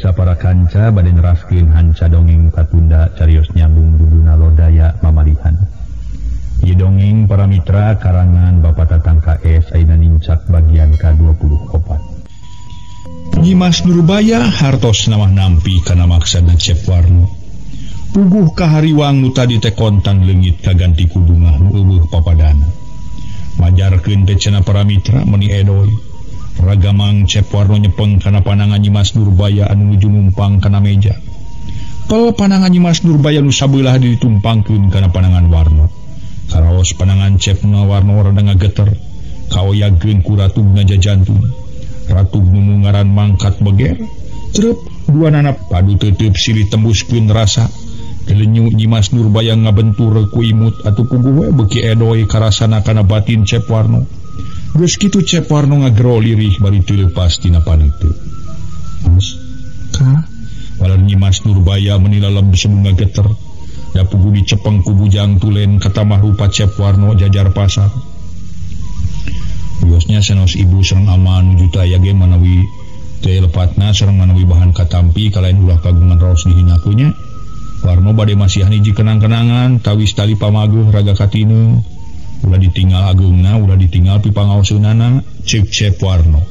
Pamirsa para kanca bade neraskeun hanca dongeng katunda carios nyambung judulna Lodaya Mamalihan. Ieu dongeng para mitra karangan Bapak Tatang KS ayeuna nincak bagian ka-24. Nyimas Nurbaya hartos namah nampi kana maksana Cep Warno. Puguh kahariwang nu tadi teh kontan leungit kaganti ku bungah nu eueuh papadana. Majarkeun teh cenah para mitra meuni edoy. Ragamang Cep Warno nyepeng kana panangan Nyimas Nurbaya anu nuju numpang kana meja. Pel panangan Nyimas Nurbaya nu sabeulah ditumpangkeun kana panangan Warno. Karaos panangan Cep Warno rada ngageter, kaoyageun ku ratugna jajantun. Ratug nu ngaran mangkat beger, trep duanana padu teuteub silih tembuskeun rasa. Gelenyu Nyimas Nurbaya ngabentur ku imut atuh puguh we beuki edoy karasana kana batin Cep Warno. Geus kitu Cep Warno ngagero lirih bari teu leupas tina paneuteut. Mas, ka? Walar Nyimas Nurbaya meuni lalem sebunga geter. Da puguh dicepeng ku bujang tulen katamah rupa Cep Warno jajar pasar. Wiosnya sanos ibu sareng ama nuju teu aya ge manawi teu lepatna sareng manawi bahan katampi kalayan ulah kagungan raos dihinakeun nya. Warno bade masihan hiji kenang-kenangan tawis tali pamageuh raga katineu. Ulah ditinggal ageungna, ulah ditinggal pipangaoseunana, ceuk Cep Warno.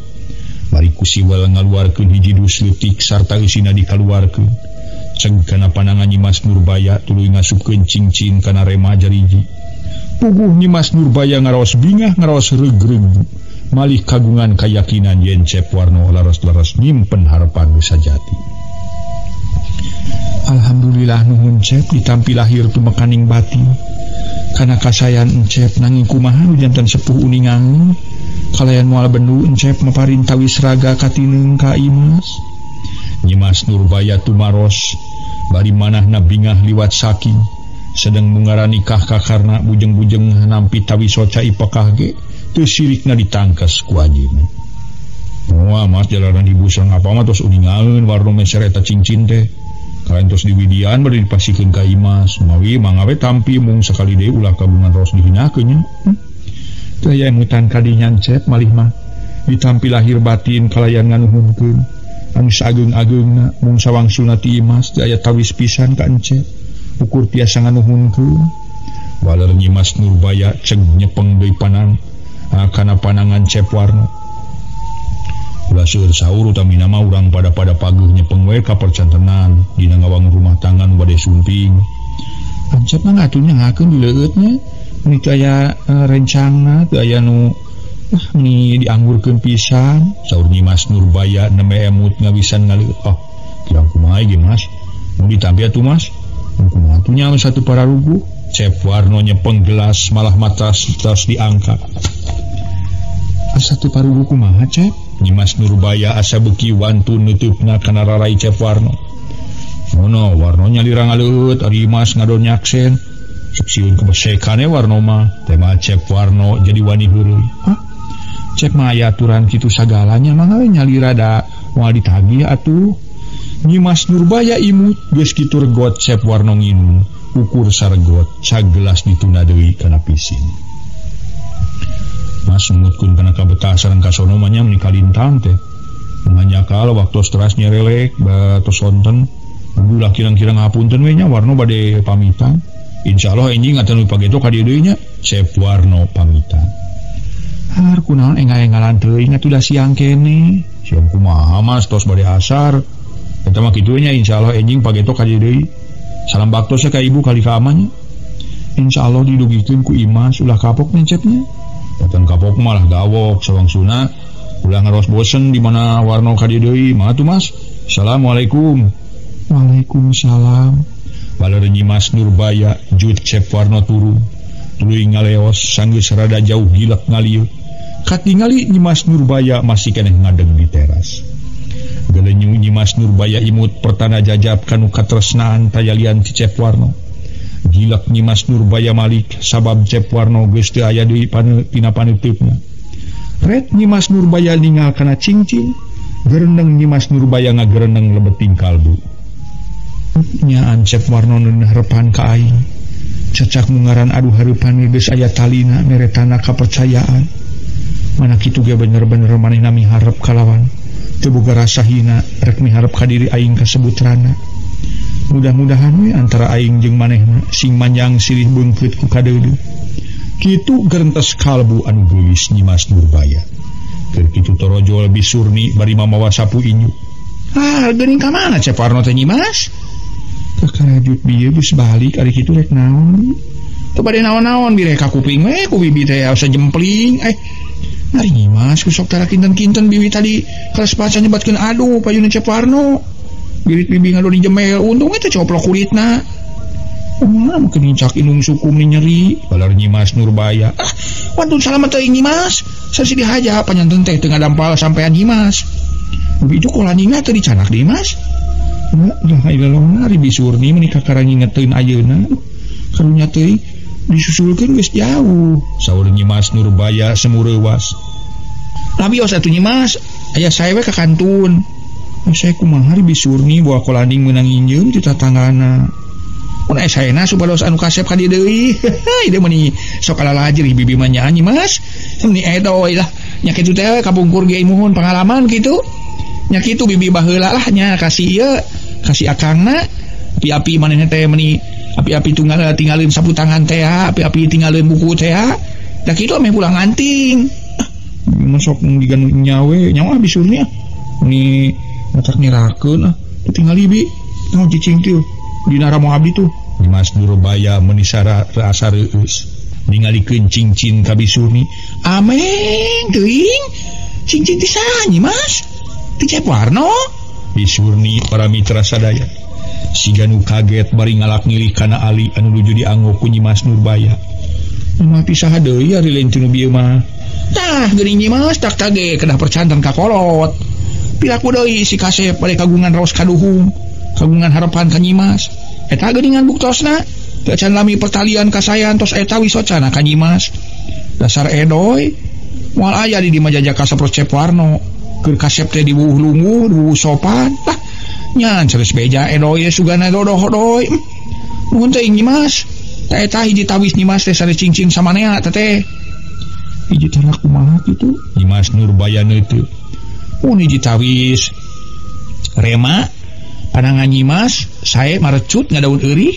Bari ku siwel ngaluarkeun hiji dus leutik sarta eusina dikaluarkeun. Ceg kana panangan Nyimas Nurbaya tuluy ngasupkeun cincin kana rema jariji. Puguh Nyimas Nurbaya ngaraos bingah ngaraos regreg. Malih kagungan kayakinan yen Cep Warno laras-laras nyimpen harapan nu sajati. Alhamdulillah nuhun Cep ditampi lahir tumekaning batin. Kana kasayan Encep nanging kumaha nu janten sepuh uningangeun kalayan moal bendu Encep maparin tawis raga katineung ka Imas. Nyimas Nurbaya tumaros bari manahna bingah liwat saking sedeng mungaran nikah kakarna bujeng-bujeng nampi tawis soca ipekah ge teu sirikna ditangkes ku anjeunna. Moal mas jalanan ibu sareng apa mah tos uningaeun Warno meser eta cincin teh. Kalayan tos diwidian bari dipasikeun ka Imas, mawi mangawe tampi mung sakali deui ulah kagungan raos dihinakeun nya. Teu aya emutan ka dinya Encep malih mah ditampi lahir batin kalayan nganuhunkeun. Anu sageung-ageungna mung sawangsulna ti Imas teu aya tawis pisan ka Encep. Ukur tiasa nganuhunkeun. Waler Nyimas Nurbaya ceg nyepeng deui panang kana panangan Cep Warno. Ulah seueur saur utamina mah urang pada-pada paguh nyepeng we ka percantenan dina ngawangun rumah tangga nu bade sumping. Encep mah ngatunya ngakeun di leueutnya. Meni teu aya rencangna, teu aya nu meni dianggurkeun pisan. Saur Nyimas Nurbaya nembe emut ngawisan ngaleueut. Oh, kirang kumaha ge Mas? Mun ditampi atuh Mas. Mun kumaha atuh nya satu pararuguh. Cep Warno nyepeng gelas malah matas tas diangkat. Asa teu paruguh kumaha Cep? Nyimas Nurbaya asa beuki wantun neuteupna kana rarai Cep Warno. Mono Warno nyalira ngaleueut ari Imas ngadon nyaksen. Sok sieun kebesekane Warno mah. Tema Cep Warno jadi wani heureuy. Hah? Cep mah aya aturan kitu sagalanya mah we nyalira da moal ditagih atuh. Nyimas Nurbaya imut geus kitu regot Cep Warno nginum. Ukur saregot sagelas ditunda deui kana pisin. Mas numutkeun kana kabetah sareng kasono mah nya meuni kalintang teh. Manyakal waktu teras nyerelek batos sonten ulah kirang-kirang hapunten we nya Warno bade pamitan. Insyaallah enjing atuh nu pageto ka dieu deui nya. Cep Warno pamitan. Har kunaon enggal-enggalan teuing atuh da siang kene. Siang kumaha Mas tos bade asar. Eta mah kitu nya insyaallah enjing pageto ka dieu deui. Salam baktos ka ibu kali ka amanya. Insyaallah didugikeun ku Imas ulah kapok nyencepnya. Batan kapok malah gawok sawangsuna ulah ngaros bosen di mana Warno ka dieu deui. Mah atuh Mas. Assalamualaikum. Waalaikumsalam. Baler Nyimas Nurbaya jut Cep Warno turu. Tuluy ngaleos sanggeus rada jauh gilek ngalieu. Katingali Nyimas Nurbaya masih keneh ngadeg di teras. Gelenyu Nyimas Nurbaya imut pertanda jajab kanu katresnaan tayalian ti Cep Warno. Gilek Nyimas Nurbaya malik sabab Cep Warno geus teu aya deui tina paneuteupeuna. Ret Nyimas Nurbaya ningal kana cincin, gereneng Nyimas Nurbaya ngagereneng lebeting kalbu. Nyaan Cep Warno neuneuh repan ka aing. Cacak mungaran aduh hareupan geus aya talina meretana kapercayaan. Mana kitu ge bener-bener manehna miharep kalawan Teu boga rasa hina rek miharep ka diri aing kasebut rana. Mudah-mudahan we antara aing jeung manehna sing manjang silih beungkeut ku kadeudeuh. Kitu gerentes kalbu anu geulis Nyimas Nurbaya. Keur kitu torojol Bisurni bari mamawa sapu inyu. Ah, geuning ka mana Cep Warno teh Nyimas? Kakarajut bieu geus balik ari kitu rek naon? Teu bade naon-naon bireh ka kuping we ku bibi teh asa jempling. Ari Nyimas ku sok tara kinten-kinten bibi tadi kelas baca nyebatkeun aduh payuna Cep Warno. Birit bibi ngadon jemel untung teh coplok kulitna. Kumaha meukeun nincak indung suku meni nyeri balar Nyimas Nurbaya. Ah, wantun salamet teuing Nyimas. Sasi dihaja panyanten teh teu ngadampal sampean Nyimas. Bibi itu kolaningna teu dicanak deui Mas. Lah ilalong ari Bisurni meuni kakara ngingeteun ayeuna. Karunya teuing disusulkeun geus jauh. Saur Nyimas Nurbaya semureuwas. Labios atuh Nyimas, aya sae we ka kantun. Saya kumaha ari Bisurni bawa kolanding meunang injeum ti tatanggana. Mun aya saena supados anu kasep ka dieu deui. Ieu meuni sok alalajir bibi mah nya Nyimas. Meuni edoy lah. Nya kitu teh kapungkur ge muhun pangalaman kitu. Nya kitu bibi baheula lah nya kasih ieu, kasih akangna. Api-api manehna teh meuni api-api tunggal tinggalin sapu tangan teh, api-api tinggalin buku teh. Da kitu meh pulang anting. Masuk digan nyawe, nyawa Bisurni ah. Meuni matak nyerakeun ah, tinggal bi. Naon cicing teu dina ramo abdi tuh. Nyimas Nurbaya meuni rasa reueus. Ningalikeun cincin ka Bisurni. Ameng teuing. Cincin ti saha Nyimas? Ti Cep Warno. Bisurni para mitra sadaya. Siga nu kaget bari ngalak ngilih kana ali anu nuju dianggo ku Nyimas Nurbaya. Mah ti saha deui ari lain ti nu bieu mah. Tah geuning Nyimas tak tage kedah percanten ka kolot. Pilaku deui si kasep bade kagungan raos kaduhung, kagungan harapan ka Nyimas. Eta geuningan buktosna, teu can lami pertalian kasayan tos eta wisocana ka Nyimas. Dasar edoy, moal aya di dieu mah jajaka saprot Cep Warno. Keur kasep teh diwuh lunguh, diwuh sopan. Tah, nyan sanes beja edoy sugana dodoh-doy. Nuhun teuing Nyimas. Tah eta hiji tawis Nyimas teh sanes cincin samanea teh teh. Hiji tara kumaha kitu? Nyimas Nurbaya neuteut. Mun hiji tawis rema panangan Nyimas sae marecut ngadaun eurih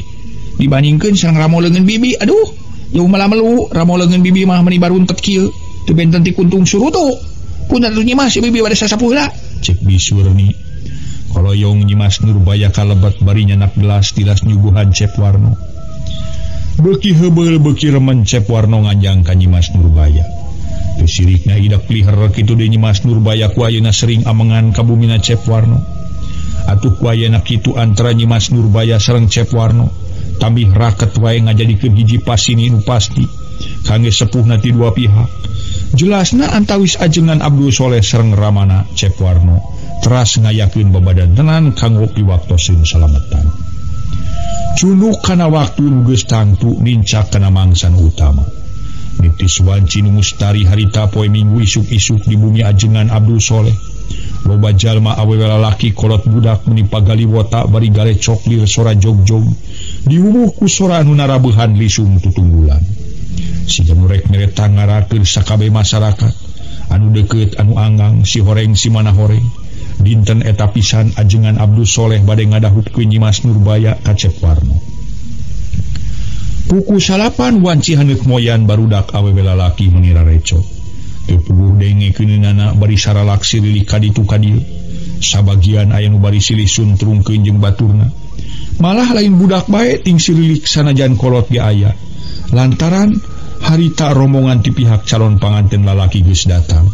dibandingkeun sareng ramo leungeun bibi. Aduh, jauh malah melu ramo leungeun bibi mah meuni baruntet kieu teu benten ti kuntung surutu. Punten atuh Nyimas bibi bade sasapuh heula. Cek Bisurni. Koloyong Nyimas Nurbaya kalebet bari nyanak gelas tilas nyuguhan Cep Warno. Beuki heubeul beuki remen Cep Warno nganjang ka Nyimas Nurbaya. Teu sirikna idak liher kitu deui Nyimas Nurbaya ku ayeuna sering amengan ka bumina Cep Warno. Atuh ku ayeuna kitu antara Nyimas Nurbaya sareng Cep Warno tambih raket wae ngajadikeun hiji pasini nu pasti kangge sepuhna ti dua pihak. Jelasna antawis ajengan Abdul Soleh sareng ramana Cep Warno teras ngayakeun babadantenan kanggo piwaktoseun salametan. Cunduk kana waktu nu geus tangtu nincak kana mangsa nu utama. Nitis wanci nu mustari harita poe Minggu isuk-isuk di bumi ajengan Abdul Soleh. Loba jalma awewe lalaki kolot budak meni pagaliwota bari galecok lir sora jog-jog. Diwuwuh ku sora anu narabehan lisung tutunggulan. Siga nu rek mere tangarakeun sakabeh masyarakat anu deukeut anu anggang si horeng si mana horeng. Dinten eta pisan ajengan Abdul Soleh bade ngadahutkeun Nyimas Nurbaya ka Cep Warno. Puku salapan wanci haneut moyan barudak awewe lalaki meuni rarecok. Teu puguh denge keuneunana bari saralak sililik ka ditu ka dieu. Sabagian aya nu bari silih suntrungkeun jeung baturna. Malah lain budak bae ting sililik sanajan kolot ge aya. Lantaran harita rombongan ti pihak calon panganten lalaki geus datang.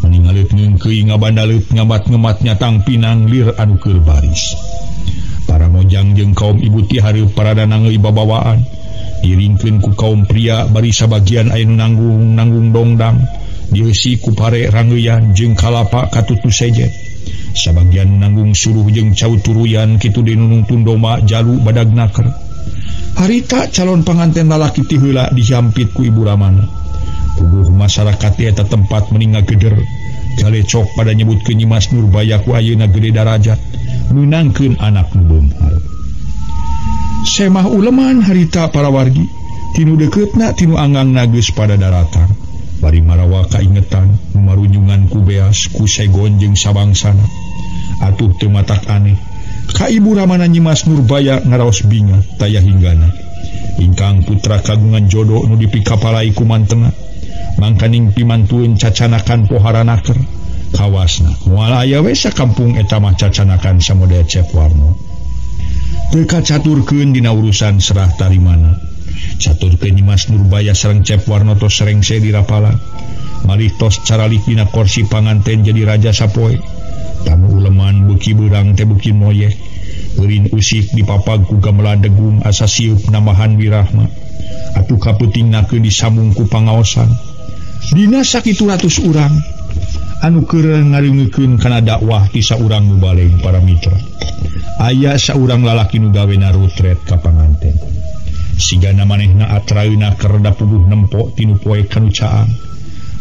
Meuni ngaleut ngeungkeuy ngabandaleut ngamat-ngemat nyatang pinang lir anu keur baris. Para mojang jeung kaum ibu ti hareup parada nangeui babawaan. Diringkeun ku kaum pria bari sabagian aya nu nanggung-nanggung dongdang. Dieusi ku pare rangeuyan jeung kalapa katutu sejen. Sabagian nanggung suruh jeung cau turuyan kitu deui nu nungtun domba jalu badag naker. Harita calon panganten lalaki ti heula dihampit ku ibu ramana. Puguh masyarakat di eta tempat meni ngageder. Galecok pada nyebutkeun Nyimas Nurbaya ku ayeuna gede darajat meunangkeun anak nu beunghar. Semah uleman harita para wargi tinu dekeutna tinu anggangna geus pada daratang. Bari marawa kaingetan marunjungan ku beas ku segon jeung sabangsana. Atuh teu matak aneh ka ibu ramana Nyimas Nurbaya ngaraos binga taya hinggana. Ingkang putra kagungan jodoh nu dipikapalai ku mantengah. Mangkaning pimantueun cacanakan pohara naker. Kawasna moal aya we sakampung eta mah cacanakan samodel Cep Warno. Teu kacaturkeun dina urusan serah tarimana. Caturkeun Nyimas Nurbaya sareng Cep Warno tos rengse dirapalan. Malih tos caralih dina korsi panganten jadi raja sapoe. Tamu uleman beuki beurang teh beuki moyeh. Eureun usik dipapag ku gamelan degung asa sieup nambahan wirahma. Atuh kapeutingnakeun disambung ku pangaosan. Dina sakitu ratus urang anu keur ngaringekeun kana dakwah ti saurang nu baleng para mitra. Aya saurang lalaki nu gawe narutret ka panganten. Sigana manehna atraeuna kerda puguh nempo tinu poe kanu caang.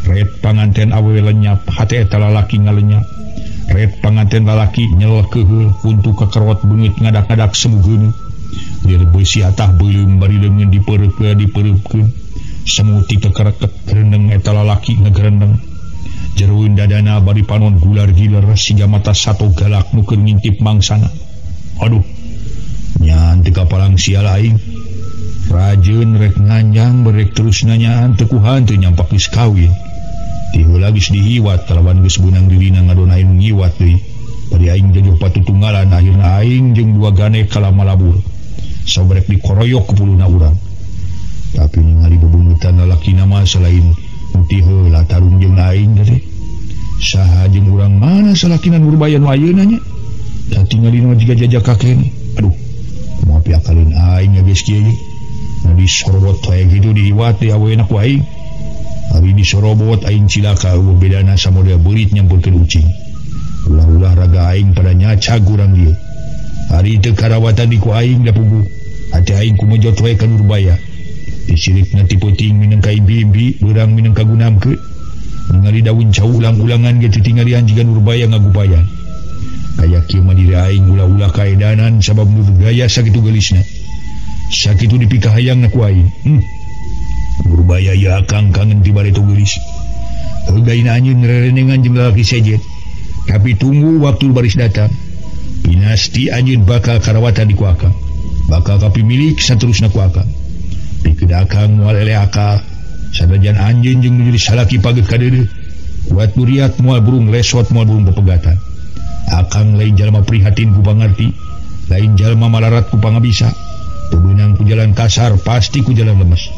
Ret panganten awewe lenyap, hate eta lalaki ngalenyap. Ret panganten lalaki nyel keuheul kuntu kekerot beungit ngadak-ngadak semugeun. Lir beusi atah beuleum bari leungeun dipeureupkeun dipeureupkeun. Semu ti kekereket gerendeng eta lalaki ngegerendeng. Jeroeun dadana bari panon gular-giler siga mata sato galak nu keur ngintip mangsana. Aduh, nyan teu kapalang sial aing. Rajeun rek nganjang berek terus nanyaan teu kuhan teu nyampak geus kawin. Ti heula geus dihiwat kalawan geus beunang dirina ngadon aing ngiwat deui. Bari aing jojoh patutunggalan akhirna aing jeung dua gane kalah malabur. Sabrek dikoroyok ku puluna urang. Tapi ningali bebungutan lalakina mah selain ti heula tarung jeung aing teh. Saha jeung urang mana salakina Nurbaya nu ayeuna nya? Da tingalina jiga jajak kakene. Aduh, moal piakalin aing geus kieu ye. Nu disorobot wae kitu dihiwat di awena ku aing. Ari disorobot aing cilaka eueuh bedana samodel beurit nyampurkeun ucing. Ulah-ulah raga aing pada nyacag urang ieu. Ari teu karawatan di ku aing da puguh. Hati aing kumejot wae ka Nurbaya. Disiripna ti peuting minangka impi-impi, beurang minangka gunamkeun. Ningali daun cau ulang-ulangan ge titinggalian jiga Nurbaya ngagupayan. Aya kieu mah diri aing ulah-ulah kaedanan sabab Nurbaya sakitu geulisna. Sakitu dipikahayangna ku aing. Nurbaya ieu akang kangen ti bareto geulis. Heugaina anjeun rerenengan jeung lalaki sejet. Tapi tunggu waktu baris datang. Pinasti anjeun bakal karawatan di ku akang. Bakal kapimilik saterusna ku akang. Pikeun akang moal eleh akal. Sanajan anjeun jeung nu jadi salaki pageuh kadeudeuh. Kuat nuriat moal burung lesot moal burung pepegatan. Akang lain jalma prihatin ku pangarti, lain jalma malarat ku pangabisa. Teu beunang ku jalan kasar pasti ku jalan lemes.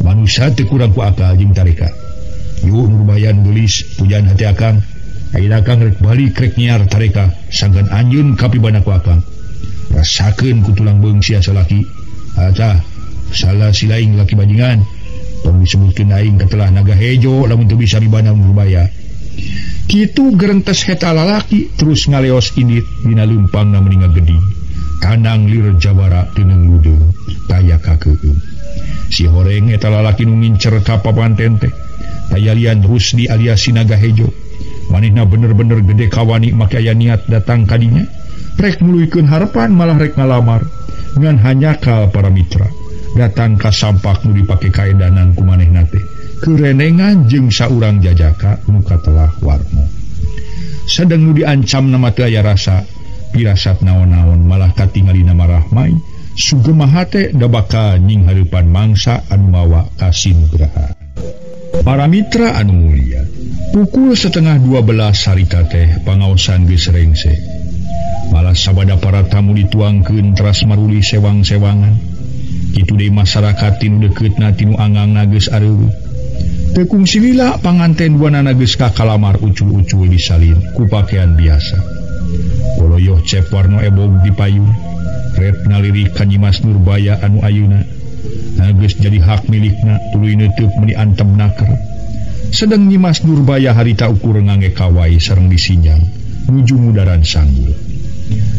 Manusia teu kurang ku akal jeung tareka. Yuk Nurbaya nu geulis pujaan hati akang. Ayeuna akang rek balik rek nyiar tareka sangkan anjeun kapibana ku akang. Rasakeun ku tulang beung sia salaki. Atah salah silaing laki bajingan. Tong disebutkeun aing katelah naga hejo lamun teu bisa mibana Nurbaya. Kitu gerentes heta lalaki terus ngaleos indit dina leumpangna meni ngageding. Tanang lir jawara teu ngudeung taya kakeueung. Si horeng eta lalaki nu ngincer ka papanten teh. Tayalian Rusdi alias si naga hejo. Manehna bener-bener gede kawani make aya niat datang kadinya. Rek nuluykeun harepan malah rek ngalamar. Ngan hanyakal para mitra. Datang ka sampak nu dipake kaedanan ku manehna teh. Kerenengan jeung saurang jajaka nu katelah Warno. Sadeng nu diancam nama teu aya rasa, pirasat naon-naon malah katingalina marahmai. Sugema hate da bakal nying hareupan mangsa anu mawa kasinugraha. Para mitra anu mulia, pukul 11:30 harita teh pangaosan geus rengse. Malah sabada para tamu dituangkeun teras maruli sewang-sewangan. Kitu deui masyarakat tinu deukeutna tinu angangna geus areueuh. Teu kungsi lila panganten duanana geus kakalamar ucul-ucul disalin ku pakaian biasa. Koloyoh Cep Warno ebog di payun. Ret ngalirik ka Nyimas Nurbaya anu ayeuna. Geus jadi hak milikna tuluy neuteuk meuni antem naker. Sedang Nyimas Nurbaya harita ukur ngangge kawai sareng disinjang nuju ngudaran sanggul.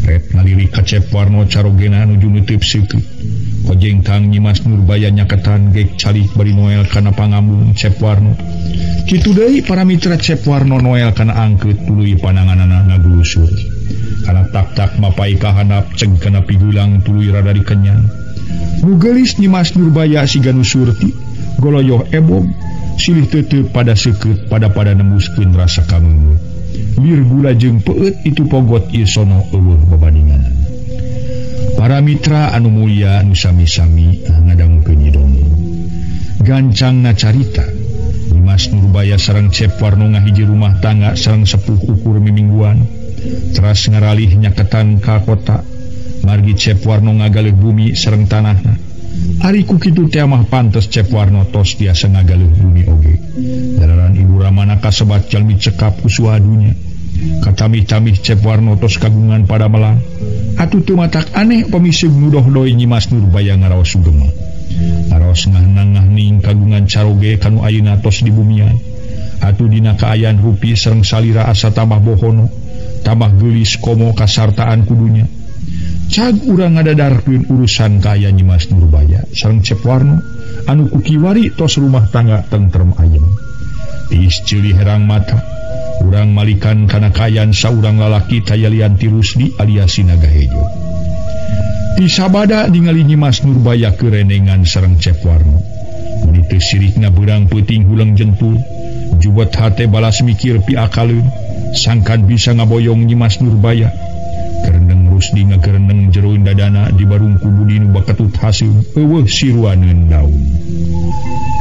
Ret ngalirik ka Cep Warno carogena nuju neuteuk seukeut. Kojengkang Nyimas Nurbaya nyaketan gek calik bari noel kana pangambung Cep Warno. Kitu deui para mitra Cep Warno noel kana angkeut tuluy pananganana ngagulusur. Kana tak-tak mapai ka handap ceg kana pigulang tuluy rada dikenyang. Nu geulis Nyimas Nurbaya siga nu surti, goloyoh ebog, Silih tetep pada seukeut pada-pada nembuskeun rasa kameungeut. Wir gula jeung peueut itu pogot ieu sono eueuh babandinganan. Para mitra anu mulia anu sami-sami ngadangukeun ieu dongeng. Gancangna carita Nyimas Nurbaya sareng Cep Warno ngahiji rumah tangga sareng sepuh ukur mimingguan. Teras ngaralih nyaketan ka kota. Margi Cep Warno ngagaleuh bumi sareng tanahna. Ari ku kitu teh mah pantes Cep Warno tos tiasa ngagaleuh bumi oge. Dalaran Ibu Ramana kasebat jalmi cekap ku suadunya. Katamih-tamih Cep Warno tos kagungan padamelan. Atuh teu matak aneh pamiseuh nudoh doi Nyimas Nurbaya ngaraos sugema. Ngaraos ngahnang-ngahning kagungan caroge kanu ayeuna tos dibumian. Atuh dina kaayaan rupi sareng salira asa tambah bohono, tambah geulis komo kasartaan kudunya. Cag urang ngadadarkeun urusan kaayaan Nyimas Nurbaya sareng Cep Warno anu ku kiwari tos rumah tangga tentrem ayem. Tiis ceuli herang mata, urang malikan kana kaayaan saurang lalaki tayalian ti Rusdi alias si Naga Hejo. Tisabada ningali Nyimas Nurbaya kerenengan sareng Cep Warno. Mun teu sirikna beurang peuting huleng jentul, jubet hate balas mikir piakaleun, sangkan bisa ngaboyong Nyimas Nurbaya. Kereneng Rusdi ngagereneng jeroin dadana di barung ku budi nu baketut haseum eueuh siruaneun daun.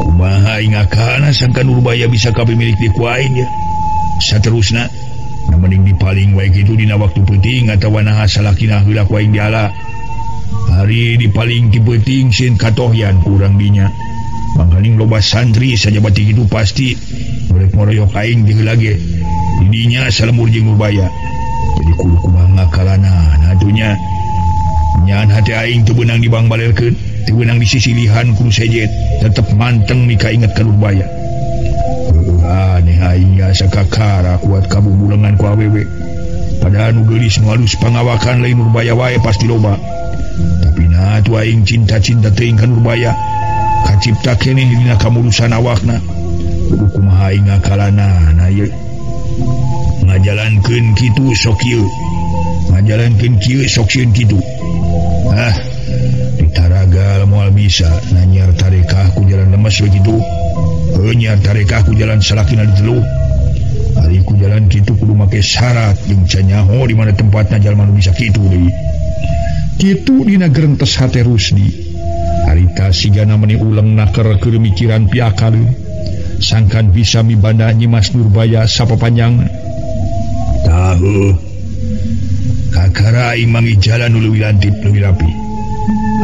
Kumaha ingakana sangkan Nurbaya bisa kabeh milik di ku aing ya. Saterusna na mending dipaling wae kitu dina waktu peuting atawa naha salakina heula ku aing diala. Hari dipaling ti peuting sieun katohyan ku urang dinya. Mangkaning loba santri sajabati kitu pasti rek moroyok aing di heula ge. Di dinya salemur jeung Nurbaya. Jadi kudu kumaha ngakalana atunya. Nyan hate aing teu beunang dibangbalerkeun, teu beunang disisilihan ku sejet, tetep manteng mika inget ka Nurbaya. Aneh aing asa kakara kuat kabubulengan ku awewe. Padahal nu geulis nu alus pangawakan lain Nurbaya wae pasti loba. Tapi nah atuh aing cinta-cinta teuing ka Nurbaya. Kacipta keneh dina kamulusan awakna. Kudu kumaha aing ngakalana na ieu. Ngajalankeun kitu sok ieu. Ngajalankeun kieu sok sieun kitu. Ah, ditaragal moal bisa nanyar tarekah ku jalan lemes we kitu. Heuh nyiar tarekah ku jalan salakina diteluh. Ari ku jalan kitu kudu make syarat jeung canyaho di mana tempatna jalma nu bisa kitu deui. Kitu dina gerentes hate Rusdi. Harita sigana meni uleng naker keur mikiran piakaleun. Sangkan bisa mibanda Nyimas Nurbaya sapapanjangna. Tahu kakara aing mangi jalan nu leuwih lantip leuwih rapi.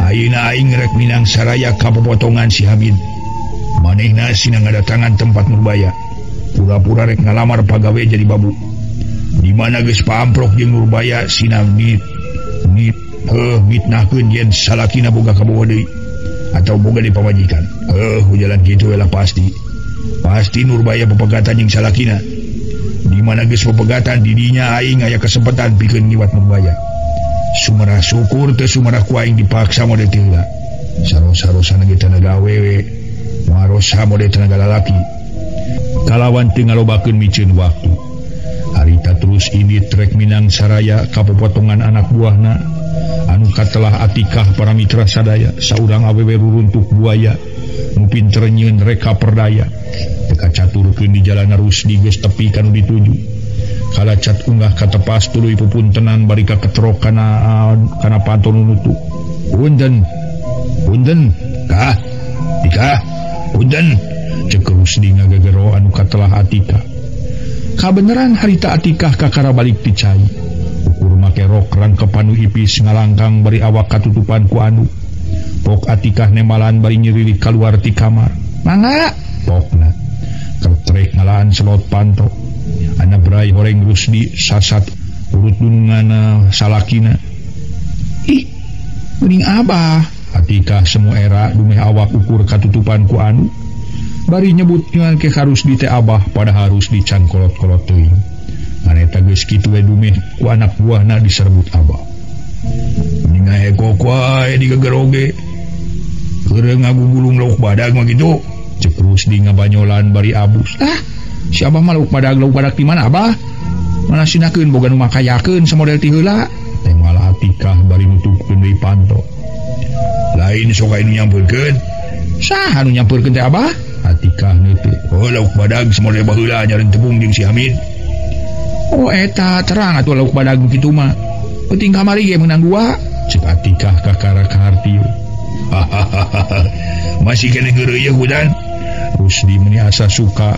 Ayeuna aing rek minang saraya ka popotongan si Hamid. Manehna sina ngadatangan tempat Nurbaya. Pura-pura rek ngalamar pagawe jadi babu. Di mana geus paamprok jeung Nurbaya sina ngit ngit heuh mitnahkeun yen salakina boga kabogoh deui atau boga di pamajikan. Heuh jalan kitu we lah pasti. Pasti Nurbaya pepegatan jeung salakina. Di mana geus pepegatan didinya aing aya kesempatan pikeun ngiwat Nurbaya. Sumarah syukur teu sumarah ku aing dipaksa mode teu heula. Saros-sarosana ge tenaga awewe, marosa mode tenaga lalaki. Kalawan teu ngalobakeun miceun waktu. Harita terus ini trek minang saraya ka popotongan anak buahna anu katelah Atikah para mitra sadaya saurang awewe ruruntuk buaya nu pinter nyieun reka perdaya. Teka caturkeun di jalan Rusdi geus tepi kanu dituju. Kalacat unggah katepas tuluy pupuntenan bari kaketrok kana panto nu nutu. Punten. Punten, kah? Dikah? Punten. Cek Rusdi ngagagero anu katelah Atikah. Kabeneran harita Atikah kakara balik ti cai. Ukur make rok rangkepan nu ipis ngalangkang bari awak katutupan ku anu. Pok Atikah nemalan bari nyirilik kaluar ti kamar. Mangga pokna. Kertrek ngalaan selot panto. Ana berai horeng Rusdi sasat urut dunungana salakina. Ih, mending abah. Atikah semua era dumeh awak ukur katutupan ku anu. Bari nyebut ngan ke Rusdi teh abah pada harus dicangkolot-kolot teuing. Maneta geus kitu we dumeh ku anak buahna diserbut abah. Mending ngahekok wae digegeroge. Keur ngagugulung lauk badag mah kitu. Cek Rusdi ngabanyolan bari abus. Ah, si abah mah lauk badag di mana abah? Mana sinakeun boga nu makayakeun samodel ti heula. Teh malah Atikah bari nutupkeun deui panto. Lain sok aya nu nyampeurkeun. Saha nu nyampeurkeun teh abah? Atikah neuteuk. Oh lauk badag semode baheula nyaren tepung jeung si Hamid. Oh eta terang atuh lauk badag kitu mah. Penting kamari ge meunang dua. Cek Atikah kakara kaharti. Masih keneh ngeureuyeuh hudan. Rusdi meuni asa suka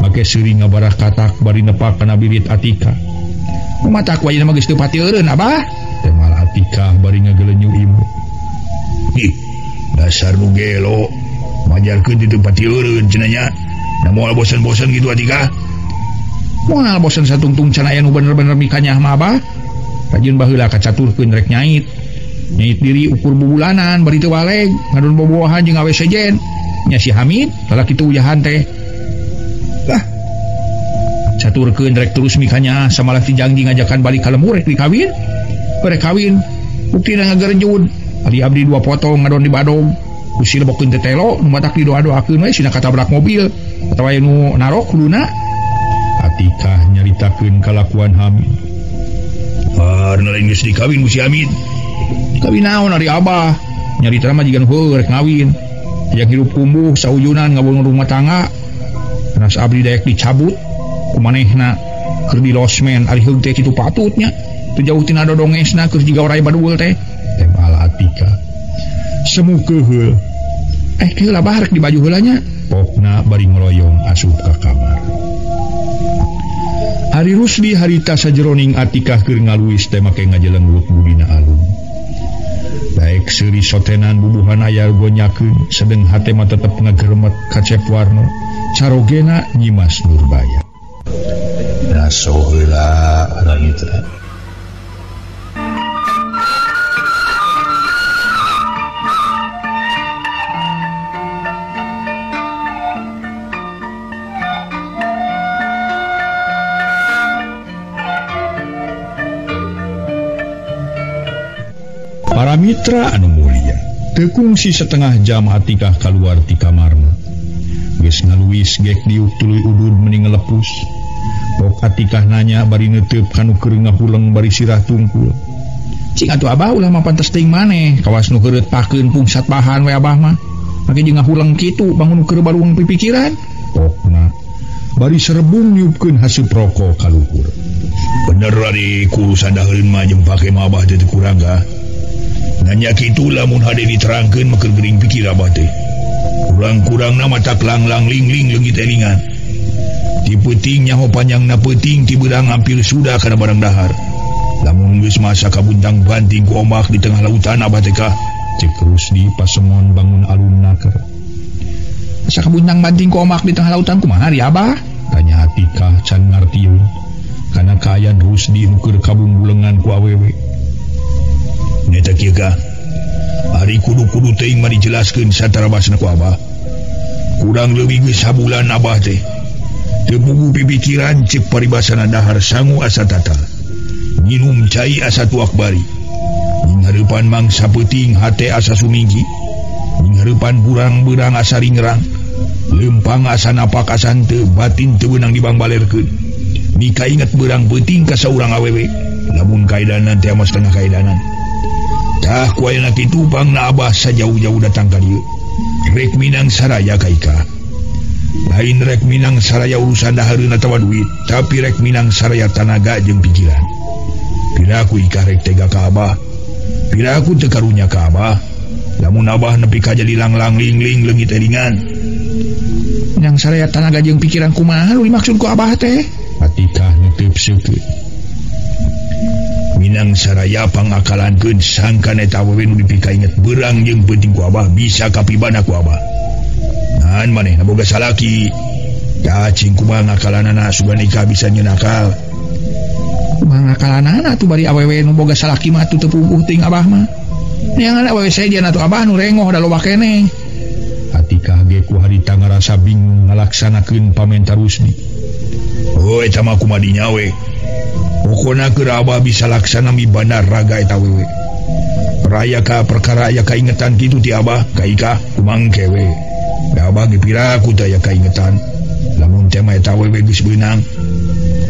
make seuri ngabarah katak bari nepak kana birit Atikah. Mata ku ayeuna mah geus teu pati eureun Abah. Temal Atikah bari ngagelenyu imut. Ih, dasar nu gelo. Majarkeun di teu pati eureun cenah nya. Da moal bosen-bosen kitu Atikah. Moal bosen satungtung can aya nu bener-bener mikanyah mah Abah. Rajin baheula kacaturkeun rek nyait. Nyait diri ukur bubulanan bari teu baleg, ngadon boboahan jeung awe sejen. Nya si Hamid lalaki teu uyahan teh. Lah caturkeun rek terus mikanya samalah ti janji ngajakan balik ka lembur rek dikawin. Rek kawin buktina ngagerenjud. Ari abdi dua potong ngadon di badog. Ku si lebokeun teh telo nu matak didoa-doakeun we sina katabrak mobil atawa aya nu narok kuluna. Atikah nyaritakeun kalakuan Hamid. Karena lain geus dikawin ku si Hamid. Kawin naon ari Abah? Nyarita mah jiga nu heueuh rek ngawin. Hayang hirup kumbuh saujunan ngabangun rumah tangga. Panas abdi daek dicabut kumanehna keur di losmen ari heug teh kitu patutnya. Teu jauh tina dodongesna keur jiga oray baduul teh. Temal Atikah. Semu keuheul. Heula Abah rek dibaju heula nya. Pokna bari ngeloyong asup ka kamar. Ari Rusdi harita sajeroning Atikah keur ngaluis teh make ngajelenggut budina alum. Daek seuri sotenan bubuhan aya gonyakeun sedeng hate mah tetep ngageremet ka Cep Warno. Carogena Nyimas Nurbaya. Naso heula rangitra. Para mitra anu mulia, teu kungsi setengah jam Atikah kaluar ti kamarna. Geus ngaluis gek diuk tuluy udud meni ngelepus. Pok Atikah nanya bari neuteup kanu keur ngahuleng bari sirah tungkul. Cing atuh Abah ulah mah pantes teuing maneh, kawas nu heureut pakeun pungsat bahan we Abah mah. Make jeung ngahuleng kitu bangun keur baruang pipikiran. Pokna bari serebung niupkeun haseup rokok ka luhur. Bener ari kurusan daheun mah jeung pake mah Abah teh kurang ka. Nanya kitu lamun hade diterangkeun mah keur gering pikir Abah teh. Kurang-kurangna mata langlang ling-ling leungit elingan. Ti peuting nyaho panjangna peuting ti beurang hampir sudah kana barang dahar. Lamun geus masa kabuntang banting ku ombak di tengah lautan Abah teh kah. Cek Rusdi pasemon bangun alun naker. Masa kabuntang banting ku ombak di tengah lautan kumaha ari Abah? Tanya Atikah can ngartieun. Kana kaayaan Rusdi nu keur kabungbulengan ku awewe. Nyata kieu kah? Ari kudu-kudu teuing mah dijelaskeun satarabasna ku Abah. Kurang leuwih geus sabulan Abah teh. Teu puguh pipikiran ceuk paribasana dahar sangu asa tatal. Nginum cai asa tuak bari. Nyinghareupan mangsa peuting hate asa suminggi. Nyinghareupan burang-beurang asa ringrang. Leumpang asa napak asa henteu, batin teu beunang dibangbalerkeun. Mika inget beurang peuting ka saurang awewe. Lamun kaedanan teh mah setengah kaedanan. Tah ku ayeuna kitu pangna Abah sajauh-jauh datang ka dieu. Rek minang saraya ka Ika. Lain rek minang saraya urusan dahareun atawa duit, tapi rek minang saraya tanaga jeung pikiran. Piraku Ika rek tega ka Abah. Piraku teu karunya ka Abah. Lamun Abah nepi ka jadi langlang ling-ling leungit elingan. Minang saraya tanaga jeung pikiran kumaha nu dimaksud ku Abah teh? Atikah neuteub seukeut. Minang saraya pangakalankeun sangkan eta awewe nu dipikainget beurang jeung peuting ku Abah bisa kapibana ku Abah. Ngan manehna boga salaki. Tah cing kumaha ngakalanana sugan Ika bisa nyeun akal. Kumaha ngakalanana atuh bari awewe nu boga salaki mah atuh teu puguh teuing Abah mah. Neangan awewe sejen atuh Abah nu rengoh da loba keneh. Atikah ge ku harita ngarasa bingung ngalaksanakeun pamenta Rusdi. Oh eta mah kumaha dinya we. Pokona keur Abah bisa laksana mibanda raga eta wewe. Raya ka perkara aya kaingetan kitu ti Abah ka Ika kumangke we. Da Abah ge piraku teh aya kaingetan. Lamun teh mah eta wewe geus beunang.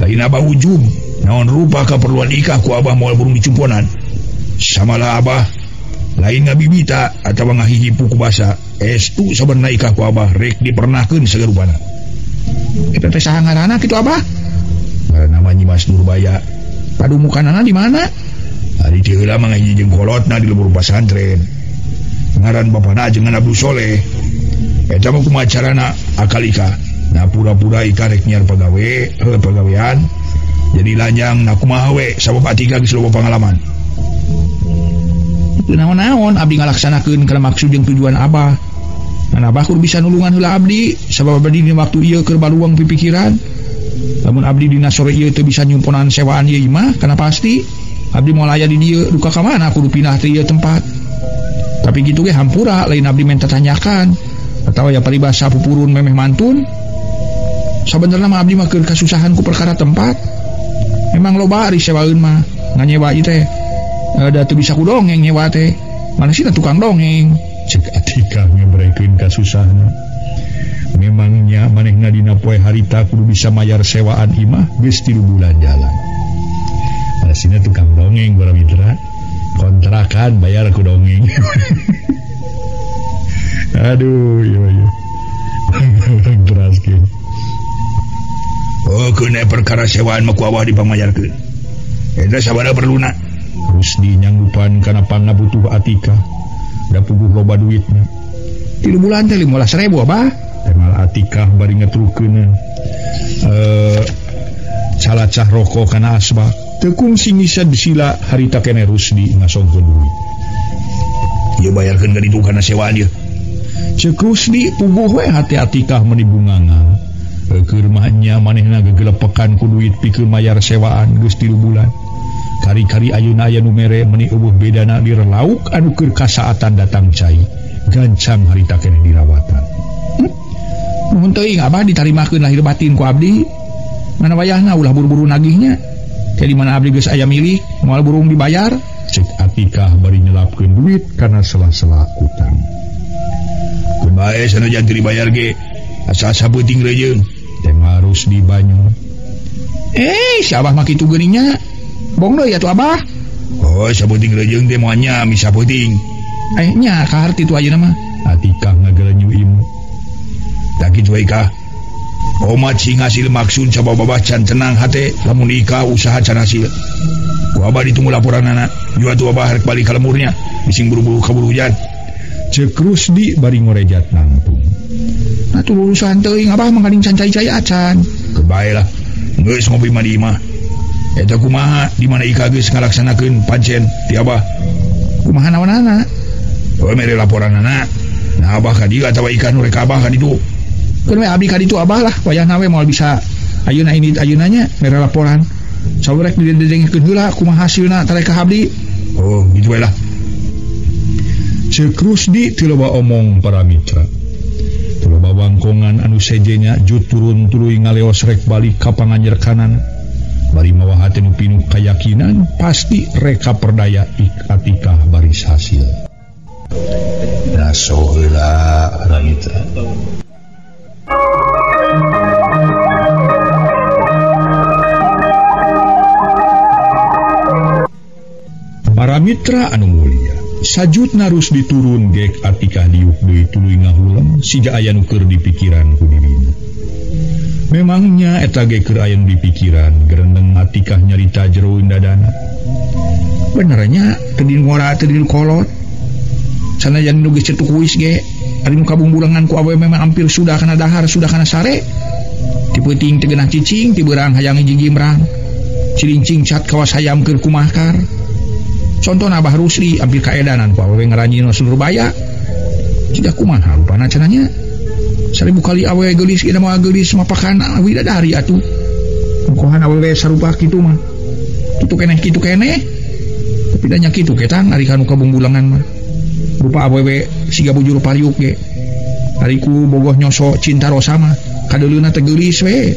Lain Abah ujub, naon rupa kaperluan Ika ku Abah moal burung dicumponan. Samalah Abah Lain ngabibita atawa ngahihipu ku basa, estu sabenerna Ikah ku Abah rek dipernahkeun sagarupana. Eta teh saha ngaranna kitu Abah? Ngaranna mah Nyimas Nurbaya. Padumukanana di mana? Ari teh heula mah ngahiji jeung kolotna di lembur pasantren. Ngaran bapana jeung Abdul Soleh. Eta mah kumaha carana akal Ikah. Nah pura-pura Ikah rek nyiar pagawe, heuh pagawean. Jadi lanjang nah kumaha we sabab Atika geus loba pangalaman. Teu naon-naon abdi ngalaksanakeun kana maksud jeung tujuan Abah. Ngan Abah kudu bisa nulungan heula abdi sabab abdi dina waktu ieu keur baluang pipikiran. Lamun abdi dina sore ieu teu bisa nyumponan sewaan ieu imah kana pasti abdi moal aya di dieu duka ka mana kudu pindah teh ieu tempat. Tapi kitu ge hampura lain abdi menta tanyakan atawa ya paribasa pupurun memeh mantun. Sabenerna mah abdi mah keur kasusahan ku perkara tempat. Memang loba ari sewaeun mah nganyewa ieu teh. Da teu bisa ku dongeng nyewa teh. Mana sih tukang dongeng. Cek Atika ngebrekeun kasusahna. Memangnya manehna dina poe harita kudu bisa mayar sewaan imah geus 3 bulan jalan. Masina tukang dongeng para mitra. Kontrakan bayar ku dongeng. Aduh, iya iya. Teraskeun. Oh, keun perkara sewaan mah ku Abah dipamayarkeun. Eta sabaraha perluna? Rusdi nyanggupan kana pangabutuh Atika. Da puguh loba duitna. 3 bulan teh 15.000 Abah. Temal Atikah bari ngetrukeun calacah rokok kana asbak. Teu kungsi ngisad sila harita keneh Rusdi ngasongkeun duit. Ieu bayarkeun ka ditu kana sewaan ieu. Ceuk Rusdi puguh we hati Atikah meuni bungangan. Keur mah nya manehna gegelepekan ku duit pikeun mayar sewaan geus 3 bulan. Kari-kari ayeuna aya nu mere meuni eueuh bedana direlauk anu keur kasaatan datang cai. Gancang harita keneh dirawatan. Nuhun teuing Abah ditarimakeun lahir batin ku abdi. Mana wayahna ulah buru-buru nagihnya. Teh di mana abdi geus aya milik, moal burung dibayar. Cek Atikah bari nyelapkeun duit kana sela-sela utang. Keun bae sanajan teu dibayar ge, asa-asa peuting reujeung. Teh harus di banyu. Si Abah mah kitu geuning nya. Bong deui atuh Abah. Oh, saputing reujeung teh moal nya misa peuting. Nya kaharti tu ayeuna mah. Atikah ngagelenyu imu. Tak kitu we Ikah. Omat sing hasil maksud sabab babah can tenang hate lamun Ikah usaha can hasil. Ku Abah ditunggu laporanana. Jua tu Abah rek balik ka lemurnya bising buru-buru kaburu hujan. Ceuk Rusdi bari ngorejat nangtung. Nah tuh urusan teuing Abah mah ganing can cai-cai acan. Keun bae lah. Geus ngopi mah di imah. Eta kumaha di mana Ikah geus ngalaksanakeun pancen ti Abah. Kumaha naonana? Oh mere laporanana. Nah Abah ka dieu atawa Ikah nu rek ka Abah ka ditu. Keun we abdi ka ditu Abah lah wayahna we moal bisa ayeuna ini ayeuna nya mere laporan. Saurek didengkeun heula kumaha hasilna tarek ka abdi. Oh gitu we lah. Ceuk Rusdi teu loba omong para mitra. Teu loba wangkongan anu sejenya jut turun tuluy ngaleos rek balik ka panganjerkanana. Bari mawa hate nu pinuh kayakinan pasti reka perdaya Atikah baris hasil. Naso heula para mitra. Para mitra anu mulia, sajutna Rusdi turun gek Atikah diuk deui tuluy ngahuleng siga aya nu keur dipikiran ku dirina. Memangnya eta ge keur aya nu dipikiran, gerendeng Atikah nyarita jeroeun dadana. Benernya teu di ngora teu di kolot. Sanajan nu geus cetuk kuis ge, ari nu kabungbulangan ku awewe memang hampir sudah kana dahar, sudah kana sare. Ti peuting teu geunah cicing, ti beurang hayang hiji gimrang. Cilincing cat kawas hayam keur kumahkar. Contohna Abah Rusdi hampir kaedanan ku awewe ngaranjina Surbaya. Jiga kumaha rupana cenah nya. 1000 kali awewe geulis ge moal geulis mapakan widadari atuh. Mukohan awewe sarupa kitu mah. Kitu keneh kitu keneh. Tapi da nya kitu ketang ari kanu kabungbulangan mah. Rupa awewe siga bujur pariuk ge. Ari ku bogoh nyoso cinta rosa mah kadeuleuna teh geulis we.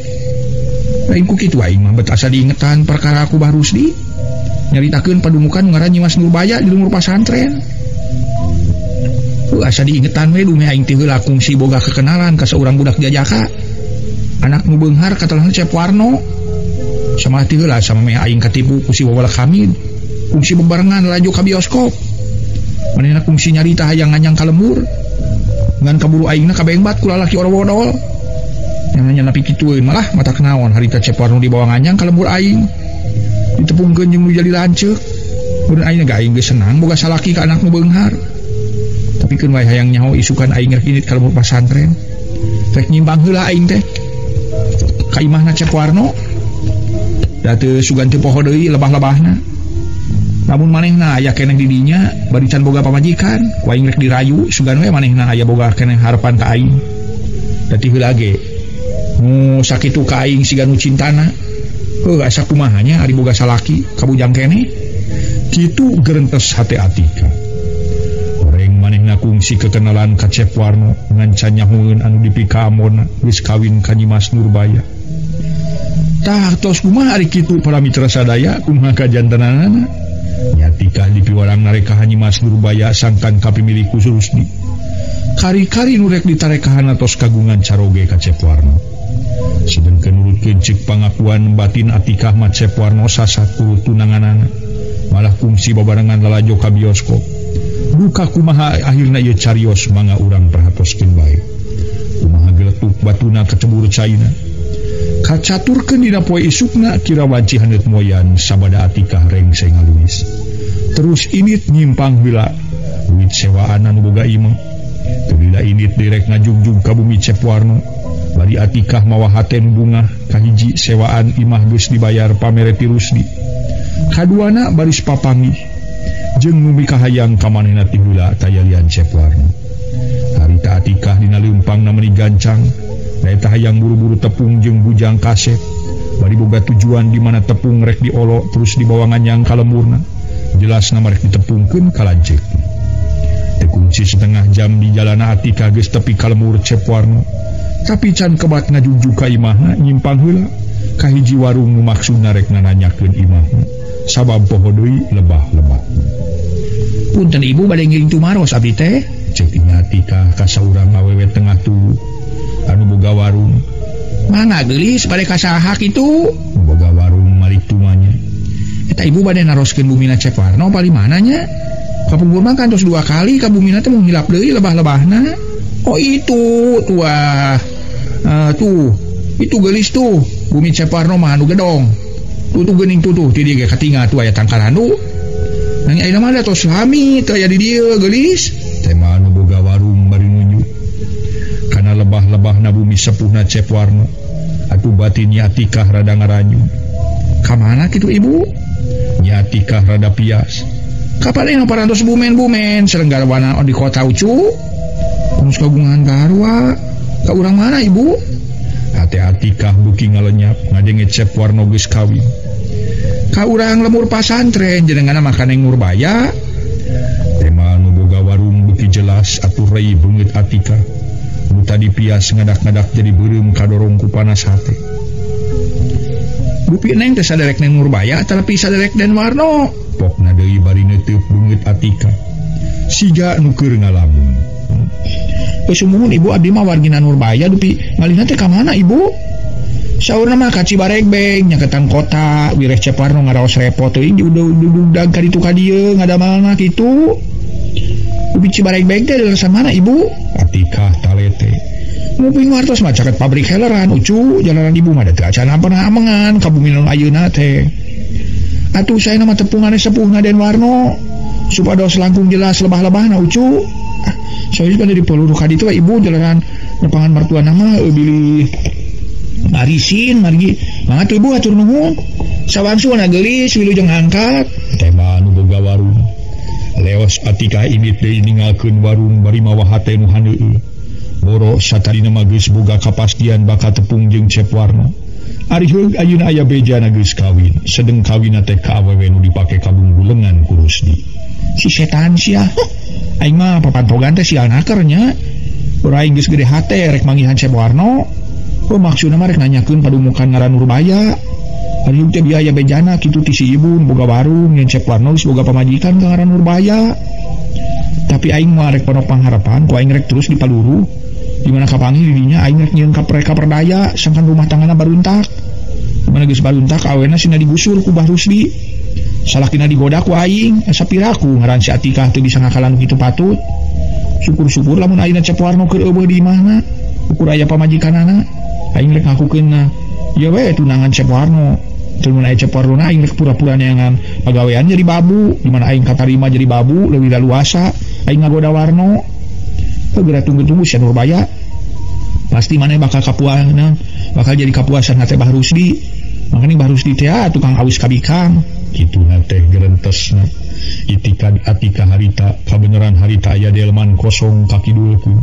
Lain ku kitu aing mah bet asa diingetan perkara ku Bah Rusdi. Nyaritakeun padumukan ngaran Nyimas Nurbaya di lumur pasantren. Asa diingetan we dumeh aing teh heula kungsi boga kekenalan ka saurang budak jajaka. Anak nu beunghar katelahna Cep Warno. Sama teh heula sama meh aing katipu ku si Wawal Hamid. Kungsi bebarengan laju ka bioskop. Manehna kungsi nyarita hayang nganyang ka lembur. Ngan kaburu aingna kabengbat ku lalaki orowodol. Nya napi kitueun malah mata kenaon harita Cep Warno dibawa nganyang ka lembur aing. Ditepungkeun jeung nu jadi lanceuk. Mun aing ge aing geus senang boga salaki ka anak nu beunghar. Tapi keun wae hayang nyaho isukan aing rek indit ka lembur pasantren. Rek nyimbang heula aing teh. Ka imahna Cep Warno. Da teu sugan teu poho deui lebah-lebahna. Lamun manehna aya keneh di dinya bari can boga pamajikan, ku aing rek dirayu sugan we manehna aya boga keneh harapan ka aing. Da ti heula ge nu sakitu ka aing siga nu cintana. Heuh asa kumaha nya ari boga salaki kabujang keneh. Kitu gerentes hate Atika. Horeng manehna kungsi kekenalan ka Cep Warno ngan can nyahoeun anu dipikaamona geus kawin ka Nyimas Nurbaya. Tah tos kumaha ari kitu para mitra sadaya kumaha kajantenanana? Nyatikah dipiwarang narekahan Nyimas Nurbaya sangkan kapimilik ku Rusdi. Kari-kari nu rek ditarekahan atos kagungan caroge ka Cep Warno. Sedengkeun nurutkeun ceuk pangakuan batin Atikah mah Cep Warno sasat ku tunanganana. Malah kungsi babarengan lalajo ka bioskop. Duka kumaha akhirna ieu carios mangga urang perhatoskeun bae. Kumaha geletuk batuna kacebur caina. Kacaturkeun dina poe isukna kira wanci haneut moyan sabada Atikah rengse ngaluis. Terus init nyimpang heula duit sewaan anu boga imah. Teu lila init direk ngajungjung ka bumi Cep Warno. Bari Atikah mawa hate nu bungah kahiji sewaan imah geus dibayar pamere ti Rusdi. Kaduana baris papanggih jeung nu mikahayang ka manehna ti heula tayalian Cep Warno. Harita Atikah dina leumpangna meuni gancang. Eta hayang buru-buru tepung jeung bujang kasep. Bari boga tujuan di mana tepung rek diolok terus dibawa nganyang ka lemburna. Jelasna rek ditepungkeun ka lanceuk. Teu kunci setengah jam di jalana Atikah geus tepi ka lembur Cep Warno. Tapi can kebat ngajungjung ka imahna nyimpang heula ka hiji warung nu maksudna rek nananyakeun imahna. Sabab poho deui lebah-lebah. Punten ibu bade ngiring tumaros abdi teh. Ceuk nya Atikah ka saurang awewe tengah tuh anu boga warung. Mangga geulis bade ka saha kitu? Boga warung malik tumanya. Eta ibu bade naroskeun bumina Cep Warno pali mana nya? Kapungkur mah kantos 2 kali ka bumina teh mung hilap deui lebah-lebahna. Oh itu tuah. Tuh, itu geulis tuh. Bumi Cep Warno mah anu gedong. Tuh tuh geuning tuh tuh ti dieu ge katingal tuh aya tangkal anu. Nang ayeuna mah da tos lami teu aya di dieu geulis. Tema anu boga warung bari nunjuk. Kana lebah-lebahna bumi sepuhna Cep Warno. Atuh batin Atikah rada ngaranyu. Ka mana kitu ibu? Nyatikah rada pias. Kapan yang parantos bumen-bumen sareng garwana di kota ucu? Terus kagungan garwa. Ka urang mana ibu? Hate Atikah beuki ngalenyap ngadenge Cep Warno geus kawin. Ka urang lemur pasantren jenengana mah Neng Nurbaya. Tema anu boga warung beuki jelas atuh rei beungeut Atikah. Nu tadi pias ngadak-ngadak jadi beureum kadorong ku panas hate. Dupi neng teh saderek Neng Nurbaya tapi saderek Den Warno. Pokna deui bari neuteuk beungeut Atikah. Siga nu keur ngalamun. Geus sumuhun ibu abdi mah wargina Nurbaya dupi ngalihna teh ka mana ibu? Saurna mah ka Cibaregbeng nyaketan kota wireh Cep Warno ngaraos repot teuing diudug-udug ka ditu ka dieu ngadamalna kitu. Dupi Cibaregbeng teh leresan mana ibu? Atikah talete. Nguping wartos mah caket pabrik heleran ucu jalanan ibu mah da teu acan pernah amengan ka bumi nu ayeuna teh. Atuh saena mah tepungane sepuhna Den Warno supados langkung jelas lebah-lebahna ucu. Soalnya kan dari peluru ka ditu ibu jalanan nepangan mertua nama bilih marisin margi mangga tuh ibu atur nuhun sawangsulna geulis wilujeng angkat. Tema anu boga warung. Leos Atikah indit deui ninggalkeun warung bari mawa hate nu handeueut. Boro satarina mah geus boga kapastian bakal tepung jeung Cep Warno. Ari heug ayeuna aya bejana geus kawin, sedeng kawinna teh ka awewe nu dipake kabunggulengan ku Rusdi. Si setan sia. Aing mah papantogan teh sial naker nya. Urang geus gede hate rek manggihan Cep Warno. Oh maksudna mah rek nanyakeun padumukan ngaran Nurbaya. Ari teh biaya bejana kitu ti si ibu boga warung yen Cep Warno geus boga pamajikan ka ngaran Nurbaya. Tapi aing mah rek ponok pangharapan ku aing rek terus dipaluru. Di mana kapanggih didinya aing rek nyieun ka mereka perdaya sangkan rumah tanggana baruntak. Di mana geus baruntak awena sina digusur ku Bah Rusdi. Salakina digoda ku aing, asa piraku ngaran si Atikah teu bisa ngakalan kitu patut. Syukur-syukur lamun ayeuna Cep Warno keur eueuh di imahna, ukur aya pamajikanana, aing rek ngakukeunna. Ieu we tunangan Cep Warno. Teu mun aya Cep Warno aing rek pura-pura neangan pagawean jadi babu, di mana aing katarima jadi babu leuwih laluasa, aing ngagoda Warno. Geura tunggu-tunggu si Nurbaya. Pasti maneh bakal kapuasna, bakal jadi kapuasan hate Bah Rusdi. Makanya Bah Rusdi teh tukang awis kabikang. Kituna teh gerentesna. Itikad Atikah harita kabeneran harita aya delman kosong kakidulkeun.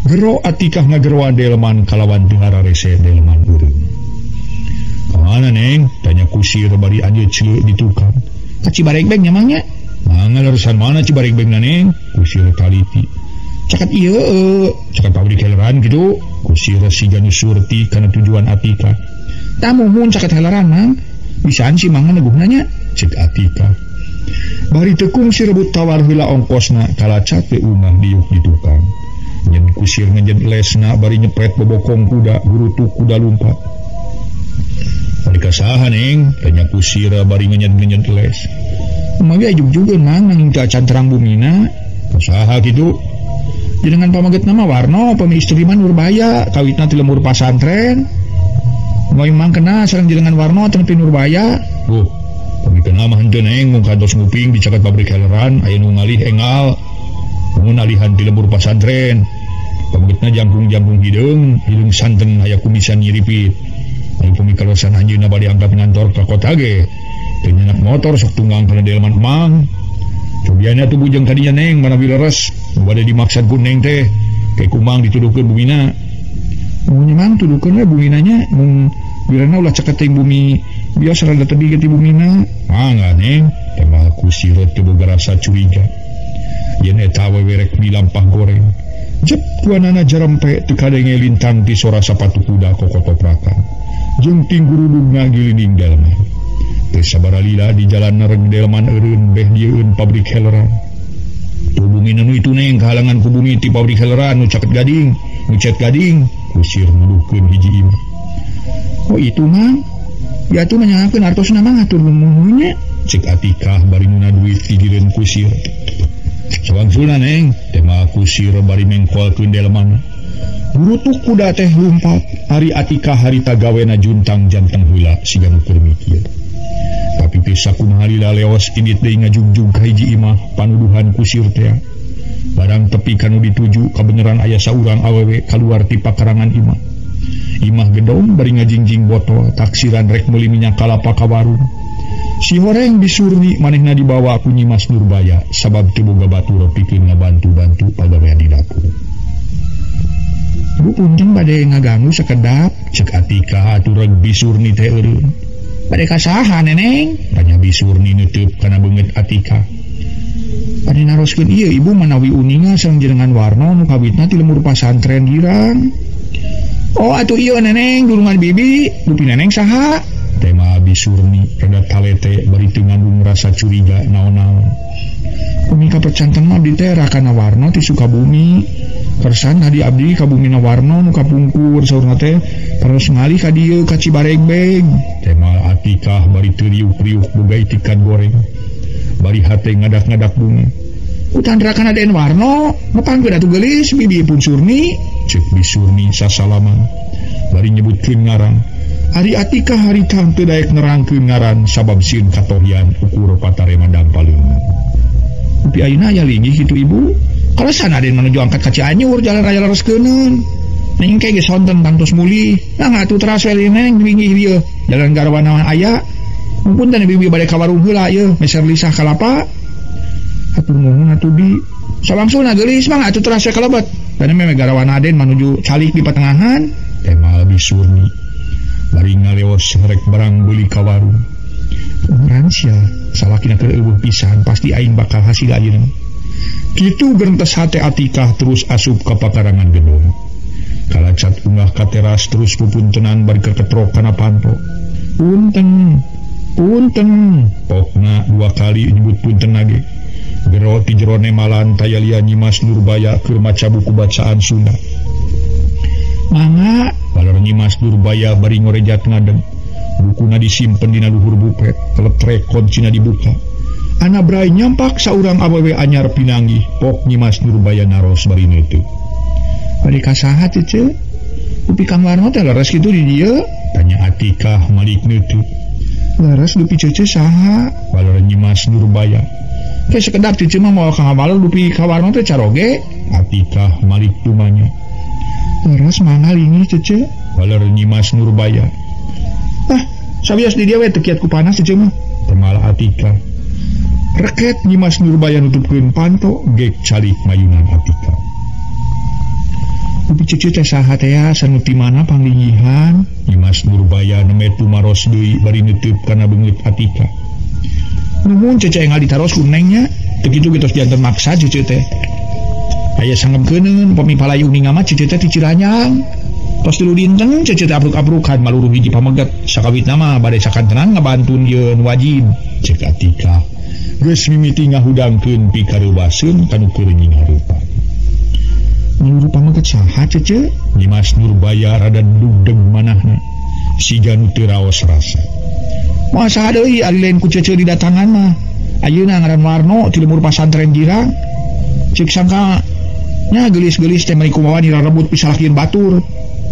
Gero Atikah ngageroan delman kalawan teu hararese delman eureun. Kamana Neng? Tanya kusir bari anjeun ceuleuh di tukang. Ka Cibaregbeng nya mang nya? Mangga leresan mana Cibaregbengna Neng? Kusir taliti. Caket ieu, caket pabrik heleran kitu. Kusir siga nu surti kana tujuan Atikah. Tah muhun caket heleran mang. Bisaan si mangga neguhna nya? Cek Atikah. Bari tekung si rebut tawar heula ongkosna kalacat teu ungah diuk di tukang. Nyen kusir ngejen lesna bari nyepret bobokong kuda gurutuk kuda lumpat. Bari kasaha Neng? Tanya kusir bari ngejen-ngejen les. Mangga jugjug mang nanging teu acan terang bumina. Kasaha kitu? Jenengan pamaget nama Warno, pami istri mah Nurbaya, kawitna ti lembur pasantren. Moy mang kena sareng jenengan Warno tepi Nurbaya. Duh, pami kena mah henteu Neng, mung kantos nguping di caket pabrik heleran aya nu ngalih engal. Mun alihan ti lembur pasantren. Pamagetna jangkung-jangkung hideung, hideung santen aya kumisan nyiripit. Aya pami kaleresan anjeunna bade angkat ngantor ka kota ge. Teu nyenak motor sok tunggang kana delman mang. Cobiana tuh bujeng kadinya Neng, mana bileres. Bade dimaksad ku Neng teh, kayak kumang dituduhkeun bumina. Mun mang tuduhkeun we buminanya, mun bilana ulah caket teh bumi, biasa rada tebih ge ti bumina. Mangga Neng, teh kusir teu boga rasa curiga. Yen eta awewe rek dilampah goreng. Jep kuanana jarempe teu kadenge lintang ti sora sapatu kuda kokotoprakan. Jeung tinggurudug ngagilinding delman. Teu sabaraha lila di jalan nareng delman eureun beh dieun pabrik heleran. Hubungin nu itu Neng kahalangan ku bumi ti pabrik heleran nu caket gading, nu cet gading, kusir nuduhkeun hiji imah. Oh itu mang, ya tuh nanyakeun artosna mah atur nuhun nya. Cek Atikah bari nuna duit gigireun kusir. Sawangsulna Neng, teh mah kusir bari mengkolkeun delman. Gurutuk kuda teh lumpat, ari Atikah harita gawena juntang janteng heula siga nu keur mikir. Tapi teh sakumaha lila leos indit deui ngajugjug ka hiji imah panuduhan kusir teh. Barang tepi kanu dituju kabeneran aya saurang awewe kaluar ti pakarangan imah. Imah gedong bari ngajingjing botol taksiran rek meuli minyak kalapa ka warung. Si horeng bisurni manehna dibawa ku Nyimas Nurbaya sabab teu boga batur pikeun ngabantu-bantu pagawean di dapur. Bu punten bade ngaganggu sakedap, cek Atikah atuh reg bisurni teh eureun. Bade kasaha Neneng? Tanya bisurni neuteub kana beungeut Atikah. Bade naroskeun ieu ibu manawi uninga sareng jenengan Warno nu kawitna ti lembur pasantren girang. Oh atuh ieu Neneng durungan bibi, dupi Neneng saha? Tema bisurni rada talete bari teu ngandung rasa curiga naon-naon. Umi kapercanten mah abdi teh rakana Warno ti Sukabumi. Kersan hadi abdi ka bumina Warno nu kapungkur saurna teh terus ngalih ka dieu ka Cibaregbeg. Tema Atikah bari teu riuk-riuk boga itikan goreng. Bari hate ngadak-ngadak bumi. Utan rakana Den Warno, nepangkeun atuh geulis bibi pun Surni. Cek bisurni sasalaman bari nyebutkeun ngaran. Ari Atikah harita teu daek nerangkeun ngaran sabab sieun katohian ukur patarema dampaleungeun. Tapi ayeuna aya linggih kitu ibu. Kalesan Aden menuju angkat ka Cianjur jalan raya lereskeunun. Neng ke geus sonten tangtos mulih. Nah atuh teras we Neng linggih dieu. Jalan Garwana aya. Punten bibi bade ka warung heula ieu meser lisah kalapa. Hatur nuhun atuh bi. Sawangsulna geulis mah atuh teras we kalebet. Dan meme Garwana Aden menuju calik di patengahan. Tema bisurni bari ngaleos rek barang beuli ka warung. Umuran sia salakina keur eueuh pisan pasti aing bakal hasil ayeuna. Kitu gerentes hate Atikah terus asup ka pakarangan gedung. Kalacat unggah ka teras terus pupuntenan bari keketrok kana panto. Punten, punten, pokna dua kali nyebut punten lagi. Gero ti jero nemalan taya Nyimas Nurbaya keur maca buku bacaan Sunda. Mangga, balor Nyimas Nurbaya bari ngorejat ngadeg. Bukuna disimpen dina luhur bupet, teletrek kuncina dibuka. Ana brai nyampak saurang awewe anyar pinanggih, pok Nyimas Nurbaya naros bari neuteuk. Bari ka saha Cece? Dupi Kang Warno teh leres kitu di dieu? Tanya Atikah malik neuteuk. Leres dupi Cece saha? Baler Nyimas Nurbaya. Teh sekedap Cece mah moal ka ngabaler dupi Kang Warno teh caroge? Atikah malik tumanya. Leres mangga linggih Cece? Baler Nyimas Nurbaya. Ah, sawios di dieu we teu kiat ku panas Cece mah. Temal Atikah. Reket Nyimas Nurbaya nutupkeun panto gek calik mayunan Atikah. Dupi Cece teh saha teh sanu ti mana panglingihan? Nyimas Nurbaya neme tumaros deui bari neuteub kana beungeut Atikah. Nuhun Cece enggal ditaros ku neng nya, teu kitu ge tos janten maksa Cece teh. Aya sangemkeuneun upami palayu uninga mah Cece teh ti Ciranyang. Tos tilu dinten Cece teh abruk-abrukan maluruh hiji pameget, sakawitna mah bade sakantenan ngabantun yeun wajib. Cek Atikah geus mimiti ngahudangkeun pikareuwaseun kanu keur nyingharupan. Maluruh pameget saha Cece? Nyimas Nurbaya rada dugdeg manahna. Siga nu teu raos rasa. Moal saha deui ari lain ku Cece didatangan mah. Ayeuna ngaran Warno ti lemur pasantren Girang. Cek sangka nya geulis-geulis teh meni kumaha dirarebut pisalakieun batur.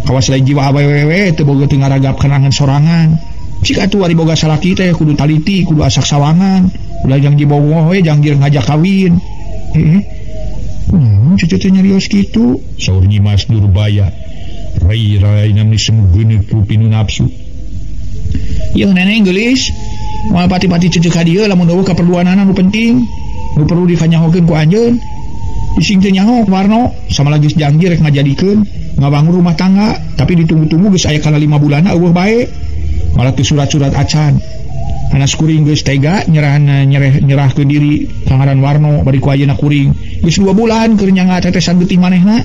Kawas lain jiwa awewe teu boga teu ngaragap kenangan sorangan. Cik atuh ari boga salaki teh kudu taliti, kudu asak sawangan. Ulah jang jibogoh we jang jeung ngajak kawin. Kunaon Cece teh nyarios kitu? Saur Nyimas Nurbaya. Rai-rai namni semu geuneuk ku pinu nafsu. Yeuh neneng geulis, moal pati-pati Cece ka dieu lamun eueuh kaperluanana nu penting, nu perlu dikanyahokeun ku anjeun. Ising teu nyaho Warno, sama lagi janji rek ngajadikeun ngabangun rumah tangga, tapi ditunggu-tunggu geus aya kana 5 bulanna eueuh bae. Malah teu surat-surat acan. Anas kuring geus tega nyerahkeun diri ka ngaran Warno bari ku ayeuna kuring. Geus 2 bulan keur nyangga tetesan getih manehna.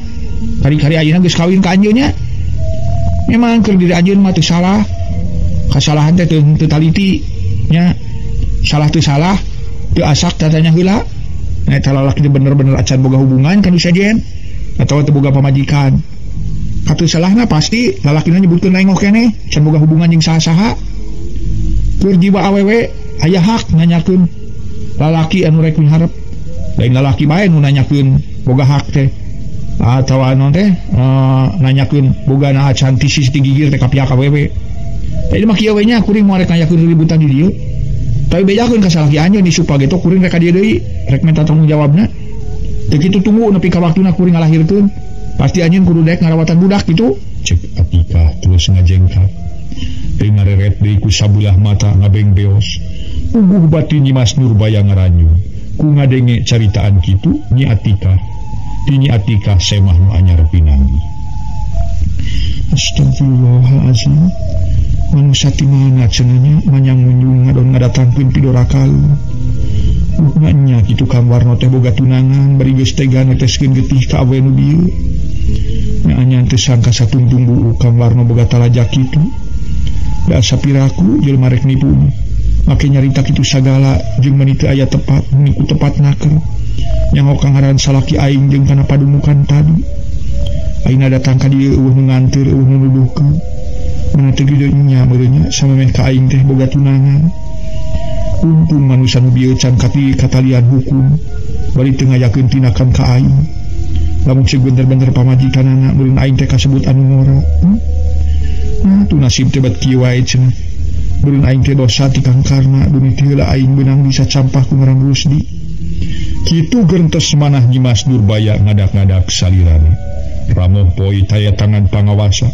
Kari-kari ayeuna geus kawin ka anjeun nya. Memang keur diri anjeun mah teu salah. Kasalahan teh teu taliti nya. Salah teu salah, teu asak tatanya heula. Nah, eta lalaki bener-bener acan boga hubungan kan sejen atawa teu boga pamajikan. Katu salahna pasti lalakina nyebutkeun nengok keneh can boga hubungan jeung saha-saha. Keur jiwa awewe aya hak nanyakeun lalaki anu rek miharep. Lain lalaki bae nu nanyakeun boga hak teh. Atawa anu teh nanyakeun boga na acan tisis ti gigir teh ka pihak awewe. Tadi mah kieu we nya kuring moal rek nanyakeun ributan di dieu. Tapi bejakeun ka salaki anjeun disupa ge kuring rek ka dieu deui, rek minta tanggung jawabna. Teu kitu tunggu nepi ka waktuna kuring ngalahirkeun. Pasti anjeun kudu daek ngarawatan budak kitu. Cek Atikah terus ngajengkak. Teu ngareret deui ku sabulah mata ngabeng beos. Uguh batin Nyimas Nurbaya ngaranyu. Ku ngadenge caritaan kitu Nyi Atikah. Ti Nyi Atikah semah nu anyar pinanggih. Astagfirullahalazim. Manusia ti mana cenah nya manyang munjung ngadon ngadatangkeun pidorakaeun. Nya kitu Kang Warno teh boga tunangan bari geus tega neteskeun getih ka awe nu bieu. Nya anyan teu sangka satungtung buuk Kang Warno boga talajak kitu. Da sapiraku jelema rek nipu. Make nyarita kitu sagala jeung meuni teu aya tepat, meuni ku tepat naker. Nyaho kang ngaran salaki aing jeung kana padumukan tadi. Ayeuna datang ka dieu eueuh nu nganteur eueuh nu nuduhkeun. Mana teu gede nya meureunnya samemeh ka aing teh boga tunangan. Untung manusia nu bieu can katalian hukum bari teu ngayakeun tindakan ka aing. Lamun ceuk bener-bener pamajikanana meureun aing teh kasebut anu ngora. Nah, tu nasib teh bat kieu wae cenah. Meureun aing teh dosa ti Kang Karna dunia teh heula aing beunang bisa campah ku ngaran Rusdi. Kitu gerentes manah Nyimas Nurbaya ngadak-ngadak salirana. Ramoh poi taya tangan pangawasa.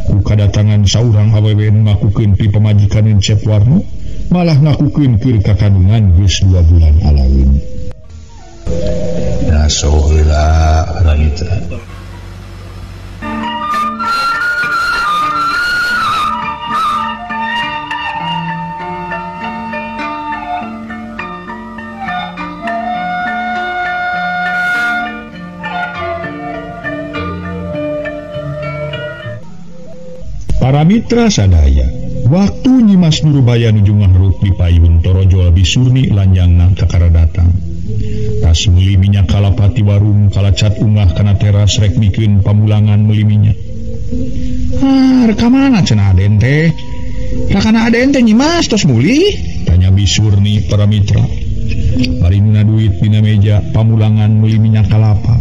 Ku kadatangan saurang awewe nu ngakukeun pi pamajikan Cep Warno malah ngakukeun keur kakandungan geus 2 bulan alaeun. Naso heula rangita. Para mitra sadaya, waktu Nyimas Nurbaya nuju ngahruk di payun torojol bisurni lanjangna kakara datang. Tas meuli minyak kalapa ti warung kalacat ungah kana teras rek mikeun pamulangan meuli minyak. Ah, rek ka mana cenah Aden teh? Rakana Aden teh Nyimas tos mulih? Tanya Bisurni para mitra. Bari nuna duit dina meja pamulangan meuli minyak kalapa.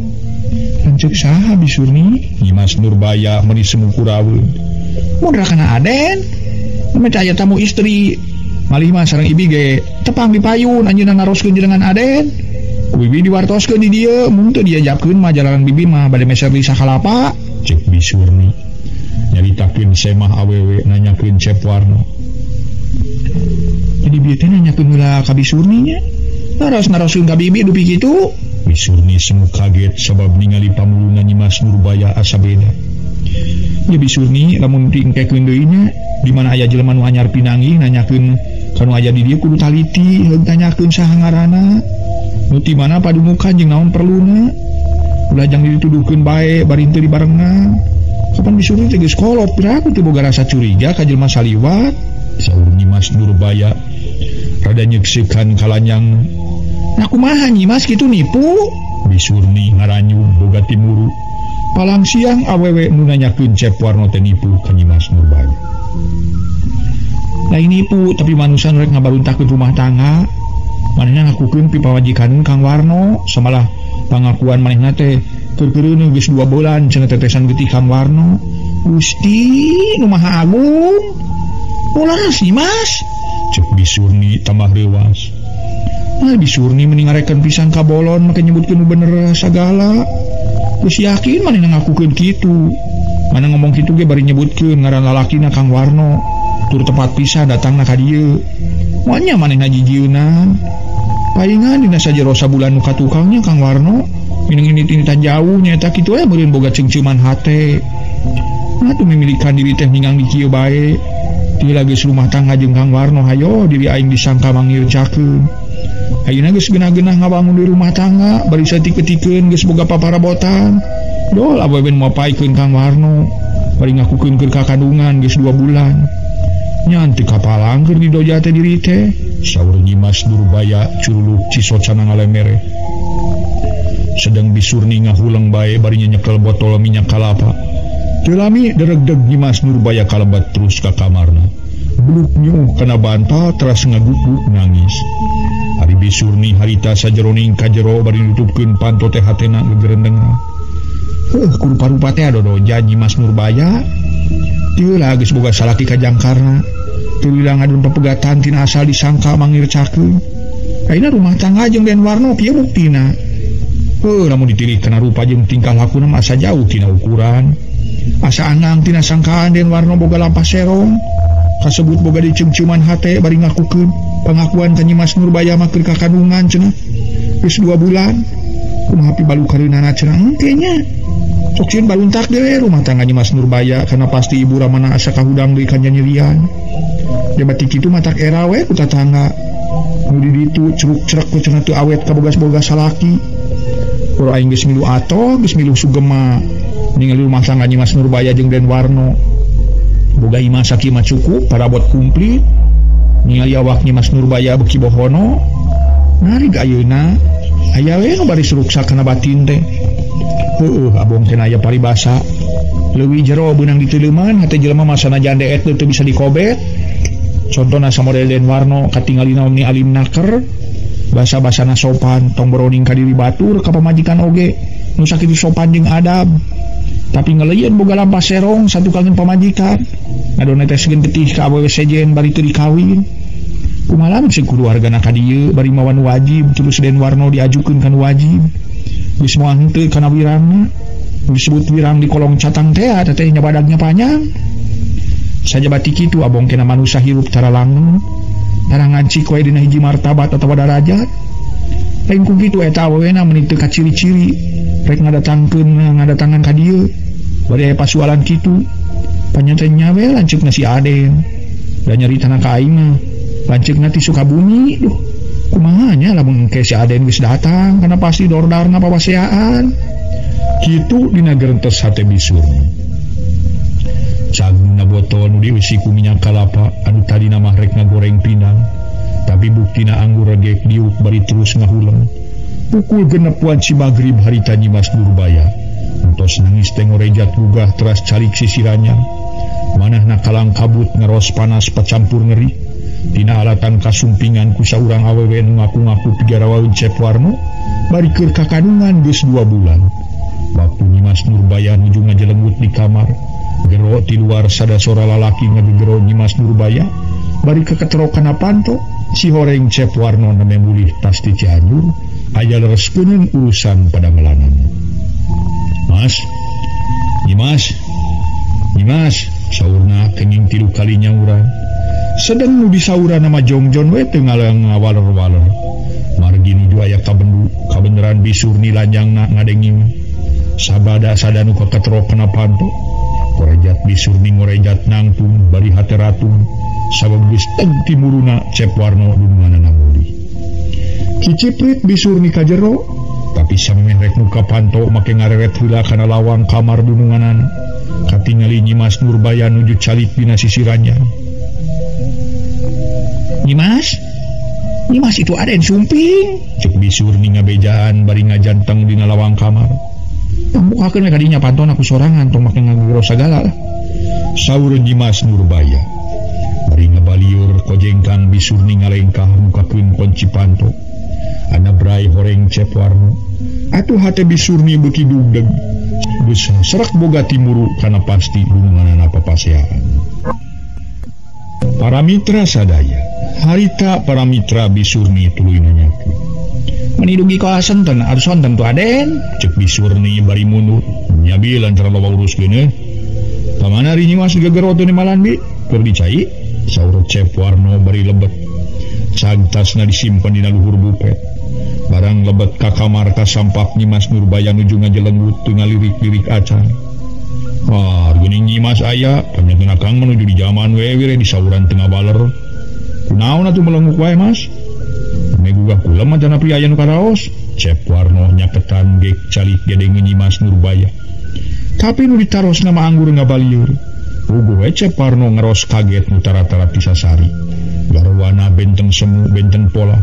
Lanceuk saha Bisurni? Nyimas Nurbaya meuni semu kuraweun. Mun rakana Aden? Meh aya tamu istri. Malih mah sareng ibi ge tepang di payun anjeunna naroskeun jenengan Aden. Ku bibi diwartoskeun di dieu, mun teu diajabkeun mah jalanan bibi mah bade meser di sakalapa. Cek Bisurni. Nyaritakeun semah awewe nanyakeun Cep Warno. Jadi bieu teh nanyakeun heula ka Bisurni nya. Naros-naroskeun ka bibi dupi kitu. Bisurni semu kaget sabab ningali pamuluna Nyimas Nurbaya asa beda. Ya Bisurni lamun diengkekeun deui nya di mana aya jelema nu anyar pinanggih nanyakeun kanu aya di dieu kudu taliti heug tanyakeun saha ngaranna. Nu ti mana padumukan jeung naon perluna. Ulah jang dituduhkeun bae bari teu dibarengan. Kapan Bisurni teh geus kolot piraku teu boga rasa curiga ka jelema saliwat. Saur Nyimas Nurbaya rada nyekseukan kalanyang. Nah kumaha Nyimas kitu nipu? Bisurni ngaranyu boga timuru. Palang siang awewe nu nanyakeun Cep Warno teh nipu ka Nyimas Nurbaya. Lain nipu tapi manusia nu rek ngabaruntakeun rumah tangga. Manehna ngakukeun pipawajikan Kang Warno samalah pangakuan manehna teh keur-keureun geus 2 bulan cenah tetesan getih Kang Warno. Gusti nu Maha Agung. Ulah Nyimas. Cek Bisurni tambah reuwas. Nah, Bisurni mending ngarekan pisan ka bolon make nyebutkeun nu bener sagala. Geus yakin manehna ngakukeun kitu. Mana ngomong kitu ge bari nyebutkeun ngaran lalakina Kang Warno. Tur tepat pisan datangna ka dieu. Moal nya manehna jijieuna. Paingan dina sajero sabulan nu katukangnya Kang Warno. Mineng ini-initan jauh nyaeta kitu we meureun boga ceungceuman hate. Nah tuh mimilikan diri teh ningang di kieu bae. Teu geus rumah tangga jeung Kang Warno hayo diri aing disangka mangircakeun. Ayeuna geus geunah-geunah ngabangun di rumah tangga bari saeutik-eutikeun geus boga paparabotan. Dol awewe nu mapaikeun Kang Warno bari ngakukeun keur kakandungan geus 2 bulan. Nya teu kapalang keur didoja teh diri teh. Saur Nyimas Nurbaya curuluk cisocana ngalemere. Sedang Bisurni ngahuleng bae bari nyekel botol minyak kalapa. Teu lami deregdeg Nyimas Nurbaya kalebat terus ka kamarna. Bluk nyuh kana bantal teras ngaguguk nangis. Ari Bisurni harita sajeroning ka jero bari nutupkeun panto teh hatena gegerendeng. Heuh kurupa-rupa teh adodoja Nyimas Nurbaya. Teu lah geus boga salaki ka jangkarna. Teu lila ngadon papegatan tina asal disangka mangircakeun. Ayeuna rumah tangga jeung Den Warno kieu buktina. Heuh lamun ditilih kana rupa jeung tingkah lakuna mah asa jauh tina ukuran. Asa anang tina sangkaan Den Warno boga lampah serong. Kasebut boga diceungceuman hate bari ngakukeun pangakuan ka Nyimas Nurbaya mah keur kakandungan cenah. Geus 2 bulan. Kumaha pibalukareunana cenah engke nya. Sok sieun baruntak deui rumah tangga Nyimas Nurbaya kana pasti ibu ramana asa kahudang deui ka nyanyirian. Jabat kitu matak era we ku tatangga. Nu di ditu ceruk-cerek ku cenah teu awet kabogas-bogas salaki. Pura aing geus milu atoh, geus milu sugema. Ningali rumah tangga Nyimas Nurbaya jeung Den Warno. Boga imah sakima cukup, parabot kumplit. Ningali awak Nyimas Nurbaya beuki bohono. Narik ayeuna aya we nu bari suruksa kana batin teh. Heueuh abong teh aya paribasa. Leuwih jero beunang diteuleman hate jelema mah sanajan deet teu bisa dikobet. Contona samodel Den Warno katingalina omni alim naker. Basa-basana sopan tong boroning ka diri batur ka pamajikan oge nu sakitu sopan jeung adab. Tapi ngeleyeun boga lampah serong satukangeun pamajikan. Ngadon neteskeun getih ka awewe sejen bari teu dikawin. Kumaha lamun seung kulawargana ka dieu bari mawa nu wajib terus Den Warno diajukeun ka nu wajib. Geus moal henteu kana wirangna. Disebut wirang di kolong catang teh teteh nya badagnya panjang. Sajabati kitu abong kena manusia hirup tara langgeng. Tara ngancik we dina hiji martabat atawa darajat. Lain ku kitu eta awewena meuni teu kaciri-ciri. Rek ngadatangan ka dieu. Bari aya pasualan kitu. Panyata nya we lanceukna si Aden. Da nyaritana ka aing mah lanceukna ti Sukabumi. Duh, kumaha nya lamun engke si Aden geus datang kana pasti dordarna pawaseaan. Kitu dina gerentes hate Bisurni. Cagna botol nu dieusi ku minyak kalapa anu tadina mah rek ngagoreng pinang. Tapi buktina anggur regek diuk bari terus ngahuleng. Pukul 6 wanci magrib harita Nyimas Nurbaya. Entos nangis teh ngorejat gugah teras calik sisiranya. Manahna kalang kabut ngaros panas pacampur ngeri. Dina alatan kasumpingan ku saurang awewe nu ngaku-ngaku pigarawaeun Cep Warno bari keur kakandungan geus 2 bulan. Waktu Nyimas Nurbaya nuju ngajelenggut di kamar, gero ti luar sada sora lalaki ngagegero Nyimas Nurbaya bari keketro kana panto si horeng Cep Warno nembe mulih tas ti Cianjur aya lereskeun urusan pada melanan. Mas, Nyimas, Nyimas, saurna kenging 3 kali nyauran. Sedang nu disauran nama jongjon we teu ngawaler-waler. Margi nuju aya kabendu, kabeneran bisurni lanjangna ngadenging. Sabada sadanu kaketro kana panto. Korejat bisurni ngorejat nangtung bari hate ratung. Sabab geus teg timuruna Cep Warno dununganana mulih. Kiciprit bisurni ka jero, tapi samemeh rek muka panto make ngareret heula kana lawang kamar dununganana. Katingali Nyimas Nurbaya nuju calik dina sisi ranjang. Nyimas, Nyimas itu aden sumping. Cek bisurni ngabejaan bari ngajanteng dina lawang kamar. Pambukakeun we kadinya pantona ku sorangan tong make ngagero sagala lah. Saur Nyimas Nurbaya. Bari ngabaliur kojengkang bisurni ngalengkah mukakeun kunci panto. Ana brai horeng Cep Warno. Atuh hate bisurni beuki dugdeg. Geus serak boga timuru kana pasti dununganana papaseaan. Para mitra sadaya, harita para mitra bisurni tuluy nanyakeun. Meni dugi ka sonten arus sonten tu aden, cek bisurni bari mundur. Nyabi lantaran loba urus geuneuh. Pamana ari Nyimas gegero teu malan bi? Keur dicai, saur Cep Warno bari lebet. Cag tasna disimpen dina luhur bupet. Barang lebet ka kamar kasampak Nyimas Nurbaya nuju ngajelenggut teu ngalirik-lirik acan. Wah, geuning Nyimas aya, panjenengan akang menuju di jaman we wire disauran teu ngabaler. Kunaon atuh melenguk wae, Mas? Megugah kulem acan api aya nu karaos. Cep Warno nyaketan gek calik gedengeun Nyimas Nurbaya. Tapi nu ditaros nama anggur ngabalieur. Puguh we Cep Warno ngeros kaget nu tara-tara ti sasari. Garwana benten semu benten pola.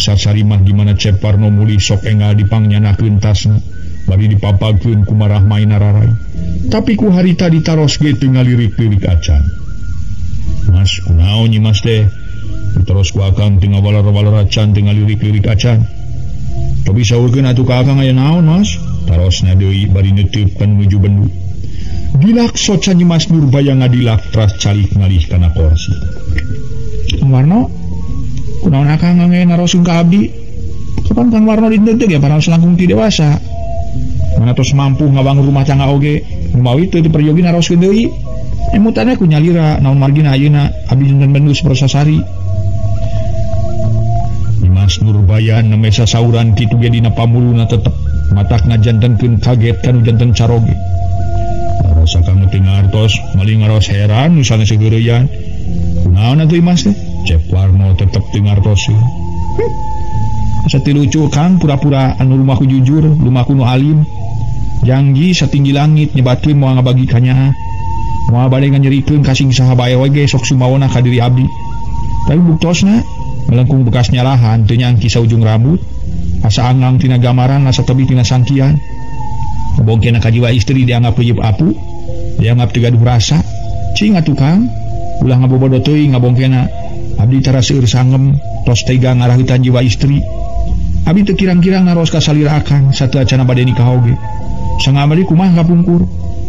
Sasari mah gimana Cep Warno mulih sok enggal dipangnyanahkeun tasna. Bari dipapagkeun ku marah main ararai. Tapi ku harita ditaros ge teu ngalirik-lirik acan. Mas, kunaon Nyimas teh? Ditaros ku akang teu ngawaler-waler acan, teu ngalirik-lirik acan. Tapi saurkeun atuh ka akang aya naon, Mas? Tarosna deui bari neuteup ka nuju bendu. Dilak soca Nyimas Nurbaya ngadilak teras calik ngalih kana korsi. Kang Warno, kunaon akang ngange naroskeun ka abdi? Kapan Kang Warno dinten teh ge paraos langkung ti dewasa? Mana tos mampu ngabangun rumah tangga oge, mawi teu diperyogi naroskeun deui. Emutane ku nyalira naon margina ayeuna abdi janten bendu saprosasari. Nyimas Nurbaya nembe sasauran kitu ge dina pamuluna tetep matak ngajantenkeun kaget kanu janten caroge. Rasa kang teu ngartos, maling ngaros heran nu sanes heureuyan. Kunaon atuh Imas teh? Cep Warno tetep teu ngartoseun. Asa teu lucu Kang, pura-pura anu rumahku jujur, rumahku nu alim. Janji satinggi langit nyebatkeun moal ngabagi kanyaah. Moal bade nganyerikeun ka sing saha bae we ge sok sumawona ka diri abdi. Tapi buktosna melengkung bekas nyalahan teu nyangki saujung rambut, asa angang tina gamaran asa tebih tina sangkian. Bongkena ka jiwa istri dianggap peuyeub apu, dianggap teu gaduh rasa. Cing atuh Kang, ulah ngabobodo teuing ngabongkena. Abdi tara seueur sangem, tos tega ngaraheutan jiwa istri. Abdi teu kirang-kirang naros ka salira akang satu acana bade nikah oge. Sangamari kumaha kapungkur.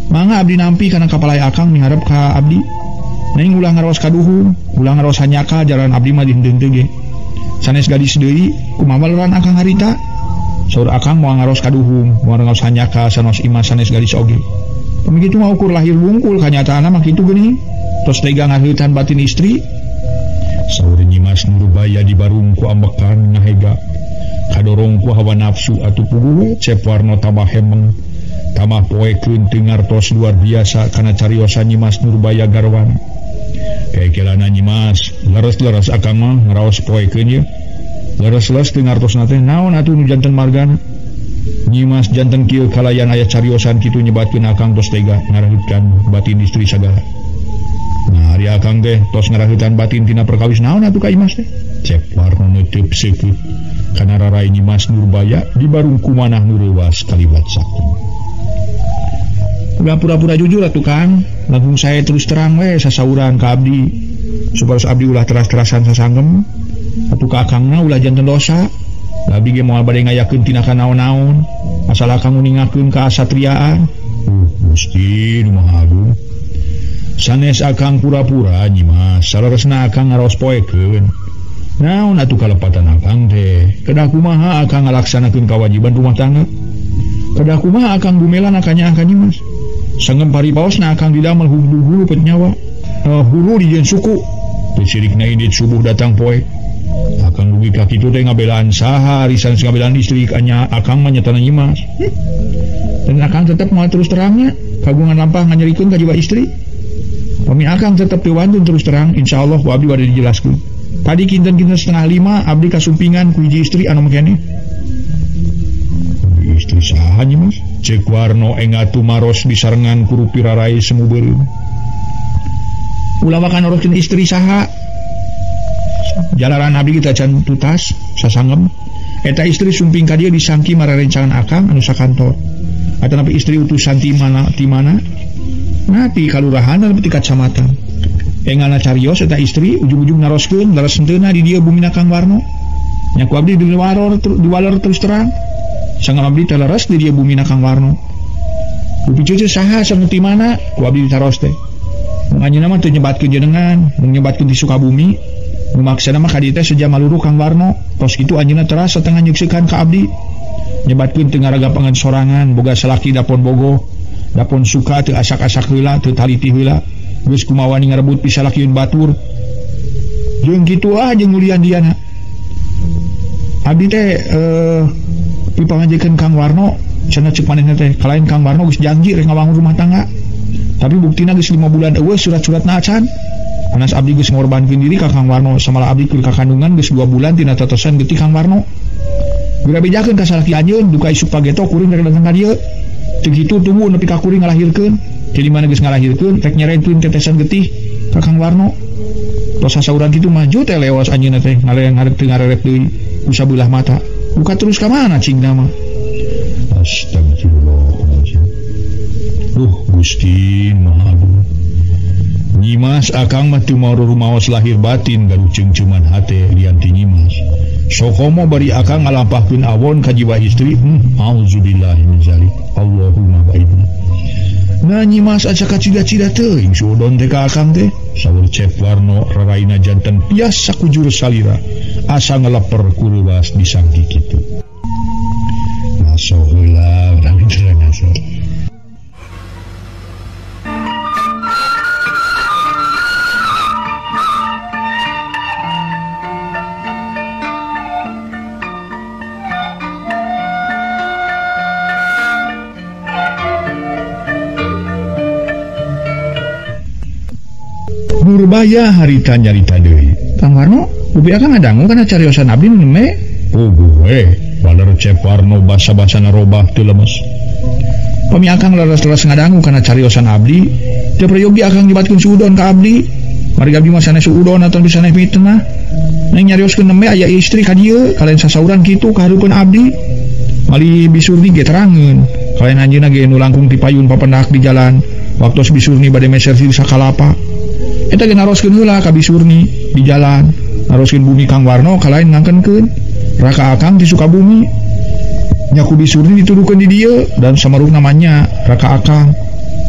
Mangga abdi nampi kana kapalai akang miharep ka abdi. Neng ulah ngaros kaduhung, ulah ngaros hanyaka jalan abdi mah dinten teu ge. Sanes gadis deui, kumaha baleran akang harita? Saur akang moal ngaros kaduhung, moal ngaros hanyaka sanos imah sanes gadis oge. Pami kitu mah ukur lahir wungkul kanyataanna mah kitu geuning. Tos tega ngaheutan batin istri. Saur Nyimas Nurbaya dibarung ku ambekan ngahega. Kadorong ku hawa nafsu atuh puguh Cep Warno tambah hemeng. Tambah poekeun teu ngartos luar biasa kana cariosan Nyimas Nurbaya garwana. Kekelana Nyimas, leres-leres akang mah ngaraos poekeun ye. Leres-leres teu ngartosna teh naon atuh nu janten margana. Nyimas janten kieu kalayan aya cariosan kitu nyebatkeun akang tos tega ngaraheutkan batin istri sagala. Nah, ari akang teh tos ngaraheutan batin tina perkawis naon atuh ka Imas teh? Cep Warno neuteub seukeut kana rarai Nyimas Nurbaya dibarung kumanah nu reuwas kaliwat saking. Ulah pura-pura jujur atuh Kang, langsung saya terus terang we sasauran ka abdi. Supados abdi ulah teras-terasan sasanggem, atuh ka akangna ulah janten dosa. Abdi ge moal bade ngayakeun tinakan naon-naon, asal akang uningakeun ka asatriaan. Gusti nu Maha Agung. Sanes akang pura-pura Nyimas, saleresna akang ngaraos poekeun. Naon atuh kalepatan akang teh? Kedah kumaha akang ngalaksanakeun kawajiban rumah tangga? Kedah kumaha akang gumelan akanya akang Nyimas? Sanggem paripaosna akang didamel hulu pet nyawa. Hulu dijieun suku. Teu sirikna indit subuh datang poe. Akang dugi ka kitu teh ngabelaan saha, ari sanes ngabelaan istri anya akang mah nyatana Nyimas. Dan akang tetep moal terus terangnya, kagungan lampah nganyerikeun ka jiwa istri. Pami akang tetep teu wantun terus terang, insyaallah ku abdi bade dijelaskeun. Tadi kinten-kinten 4:30 abdi kasumpingan ku hiji istri anu mekene. Istri saha Nyimas? Cek Warno enga tumaros disarengan ku rupi rarai semu beureum. Ulah wakan oroskeun istri saha. Jalaran abdi kita can tutas sasanggem. Eta istri sumping ka dieu disangki marerencangan akang anu sakantor. Atanapi istri utusan ti mana ti mana? Nah ti kalurahan atau ti kacamatan. Enggalna carios eta istri ujung-ujung naroskeun leres henteuna di dieu bumina Kang Warno. Nya ku abdi diwalor terus terang. Sanggem abdi teh leres di dieu bumina Kang Warno. Rupi cucu saha sareng ti mana? Ku abdi ditaros teh. Mun anjeunna mah teu nyebatkeun jenengan, mun nyebatkeun di Sukabumi. Nu maksana mah ka dieu teh seja maluru Kang Warno. Tos kitu anjeunna teras satengah nyeukseukan ka abdi. Nyebatkeun teu ngaragapangan sorangan, boga salaki dapon bogoh, dapon suka teu asak-asak heula, teu taliti heula. Geus kumawani ngarebut pisalakieun batur. Jeung kitu ah jeung ngulian diana. Abdi teh dipangajekeun Kang Warno, cenah ceuk manehna teh, kalain Kang Warno geus janji rek ngawangun rumah tangga. Tapi buktina geus 5 bulan eueuh surat-suratna acan. Panas abdi geus ngorbankeun diri ka Kang Warno, samalah abdi keur kakandungan geus 2 bulan tina totosan getih Kang Warno. Geura bejakeun ka salaki anjeun duka isuk pageto kuring rek datang ka dieu. Teu kitu tunggu nepi ka kuring ngalahirkeun. Jadi mana geus ngalahirkeun rek nyerenkeun tetesan getih ka Kang Warno. Tos sasauran kitu maju teh lewas anjeunna teh ngarep teu ngarerep deui ku sabelah mata. Buka terus ka mana cingna mah. Astagfirullahaladzim. Duh Gusti Maha Agung. Nyimas akang mah teu mau rumaos lahir batin gaduh ceungceuman hate lian ti Nyimas. Sokomo bari akang ngalampahkeun awon ka jiwa istri. Auzubillahi min zalik. Allahumma ba'idna. Nah Nyimas aca kacida-cida teuing suudon teh ka akang teh. Saur Cep Warno raraina janten biasa kujur salira. Asa ngeleper ku leuwas disangki kitu. Ngaso heula Ravindra ngaso. Nurbaya harita nyarita deui. Kang Warno, ubi akang ngadangu kana cariosan abdi nu nembe? Puguh we, baler Cep Warno basa-basana robah teu lemes. Pami akang leres-leres ngadangu kana cariosan abdi, teu prayogi akang nyebatkeun suudon ka abdi. Margi abdi mah sanes suudon atawa sanes fitnah. Neng nyarioskeun nembe aya istri ka dieu, kalayan sasauran kitu ka hareupeun abdi. Mali bisurni ge terangeun, kalayan anjeunna ge nu langkung ti payun papendak di jalan. Waktos bisurni bade meser sirsa kalapa. Eta ge naroskeun heula ka bisurni di jalan, naroskeun bumi Kang Warno kalayan ngangkenkeun raka akang di Sukabumi. Nya ku bisurni dituduhkeun di dieu dan samarukna manya raka akang.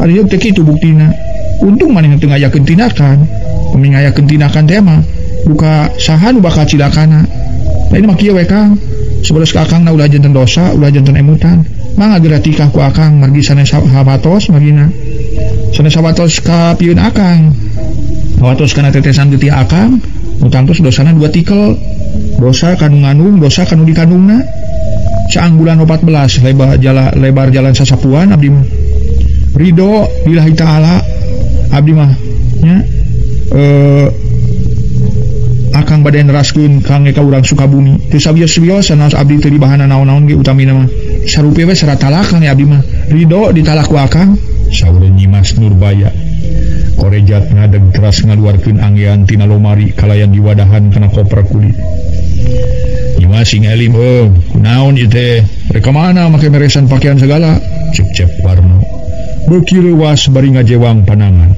Ari teh kitu buktina. Untung manehna teu ngayakeun tindakan. Pami ngayakeun tindakan teh mah duka saha nu bakal cilakana. Lain mah kieu we Kang, sabaros ka akang na ulah janten dosa, ulah janten emutan. Mangga geura tikah ku akang margi sanes hawatos margina. Sanes hawatos ka pieun akang. Hawatos kana tetesan getih akang, nu tangtos dosana 2 tikel. Dosa kanu ngandung, dosa kanu dikandungna. Saang bulan 14 lebar jalan sasapuan abdi mah. Ridho lillahi ta'ala abdi mah nya akang bade neraskeun kangge ka urang Sukabumi. Teu sawios-wios sanes abdi teu dibahana naon-naon ge utamina mah. Sarupi we serat talak kangge abdi mah. Ridho ditalak ku akang. Saur Nyimas Nurbaya. Korejat ngadeg teras ngaluarkeun anggean tina lomari kalayan diwadahan kana koper kulit. Nyimas sing elim euy, kunaon ieu teh? Rek ka mana make meresan pakaian segala? Cek Cep Warno. Beuki reuwas bari ngajewang panangan.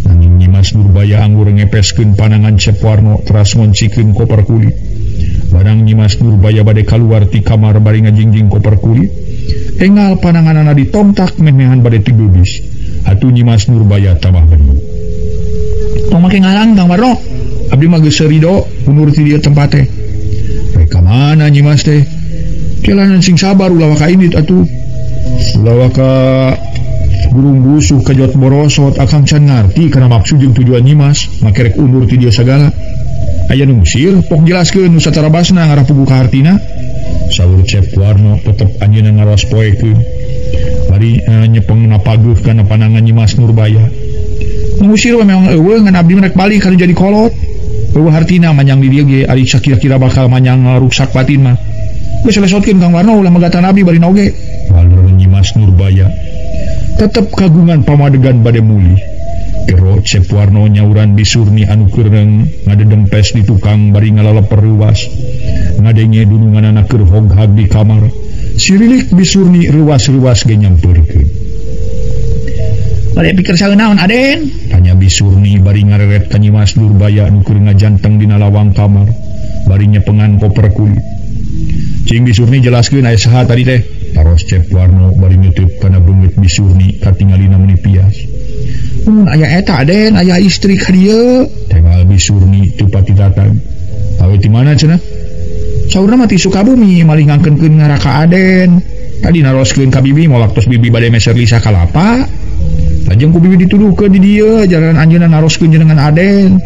Nanging Nyimas Nurbaya anggur ngepeskeun panangan Cep Warno teras ngoncikeun koper kulit. Barang Nyimas Nurbaya bade kaluar ti kamar bari ngajingjing koper kulit. Engal pananganana ditongtak memehan bade tigeubis. Atuh Nyimas Nurbaya tambah bendu. Tong make ngalang Kang Warno. Abdi mah geus rido undur ti dieu tempat teh. Rek ka mana Nyimas teh? Kelanan sing sabar ulah waka indit atuh. Ulah waka burung busuh kajot borosot akang can ngarti kana maksud jeung tujuan Nyimas, make rek undur ti dieu sagala. Aya nu ngusir, pok jelaskeun nu satarabasna ngarah puguh ka hartina. Saur Cep Warno tetep anjeunna ngaros poekeun. Bari nyepeng napageuh kana panangan Nyimas Nurbaya. Ngusir we memang eueuh ngan abdi mah rek balik kana jadi kolot. Eueuh hartina manyang di dieu ge ari sakira-kira bakal manyang ruksak batin mah. Geus lesotkeun Kang Warno ulah megatan abdi bari oge. Walur Nyimas Nurbaya tetep kagungan pamadegan bade mulih. Gero Cep Warno nyauran Bisurni anu keureng ngadedempes di tukang bari ngalaleper reuwas. Ngadenge dununganana keur hoghag di kamar. Sirilik Bisurni reuwas-reuwas ge nyampeurkeun. Bade pikir saeunaon Aden? Tanya Bisurni bari ngareret ka Nyimas Nurbaya anu keur ngajanteng dina lawang kamar. Bari nyepengan koper kulit. Cing Bisurni jelaskeun aya saha tadi teh. Taros Cep Warno bari ngeuteuk kana beungeut Bisurni katingalina meuni pias. Mun aya eta Aden, aya istri ka dieu. Tewal Bisurni teu pati datang. Awe ti mana cenah? Saurna mah ti Sukabumi malih ngangkeunkeun ngara ka Aden. Tadi naroskeun ka bibi moal waktos bibi bade meser lisa kalapa. Lajeng ku bibi dituduhkeun di dieu jalan anjeunna naroskeun jenengan Aden.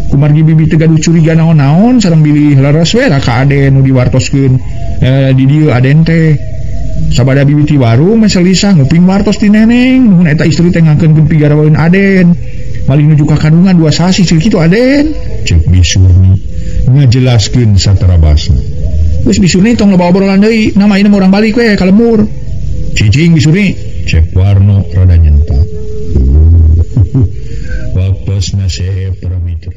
Kumargi bibi teu gaduh curiga naon-naon sareng bilih leres we ka Aden nu diwartoskeun di dieu Aden teh. Sabada bibi ti warung meser lisa nguping wartos ti neneng nuhun eta istri teh ngangkeunkeun pigaraweun Aden. Malih nuju ka kandungan 2 sasi ceu kitu Aden. Ceuk Bisurni ngajelaskeun satarabasna. Geus Bisurni tong loba obrolan deui, nama ieu mah urang balik we ka lemur. Cicing Bisurni, Cep Warno rada nyentak. Waktosna seep para mitra.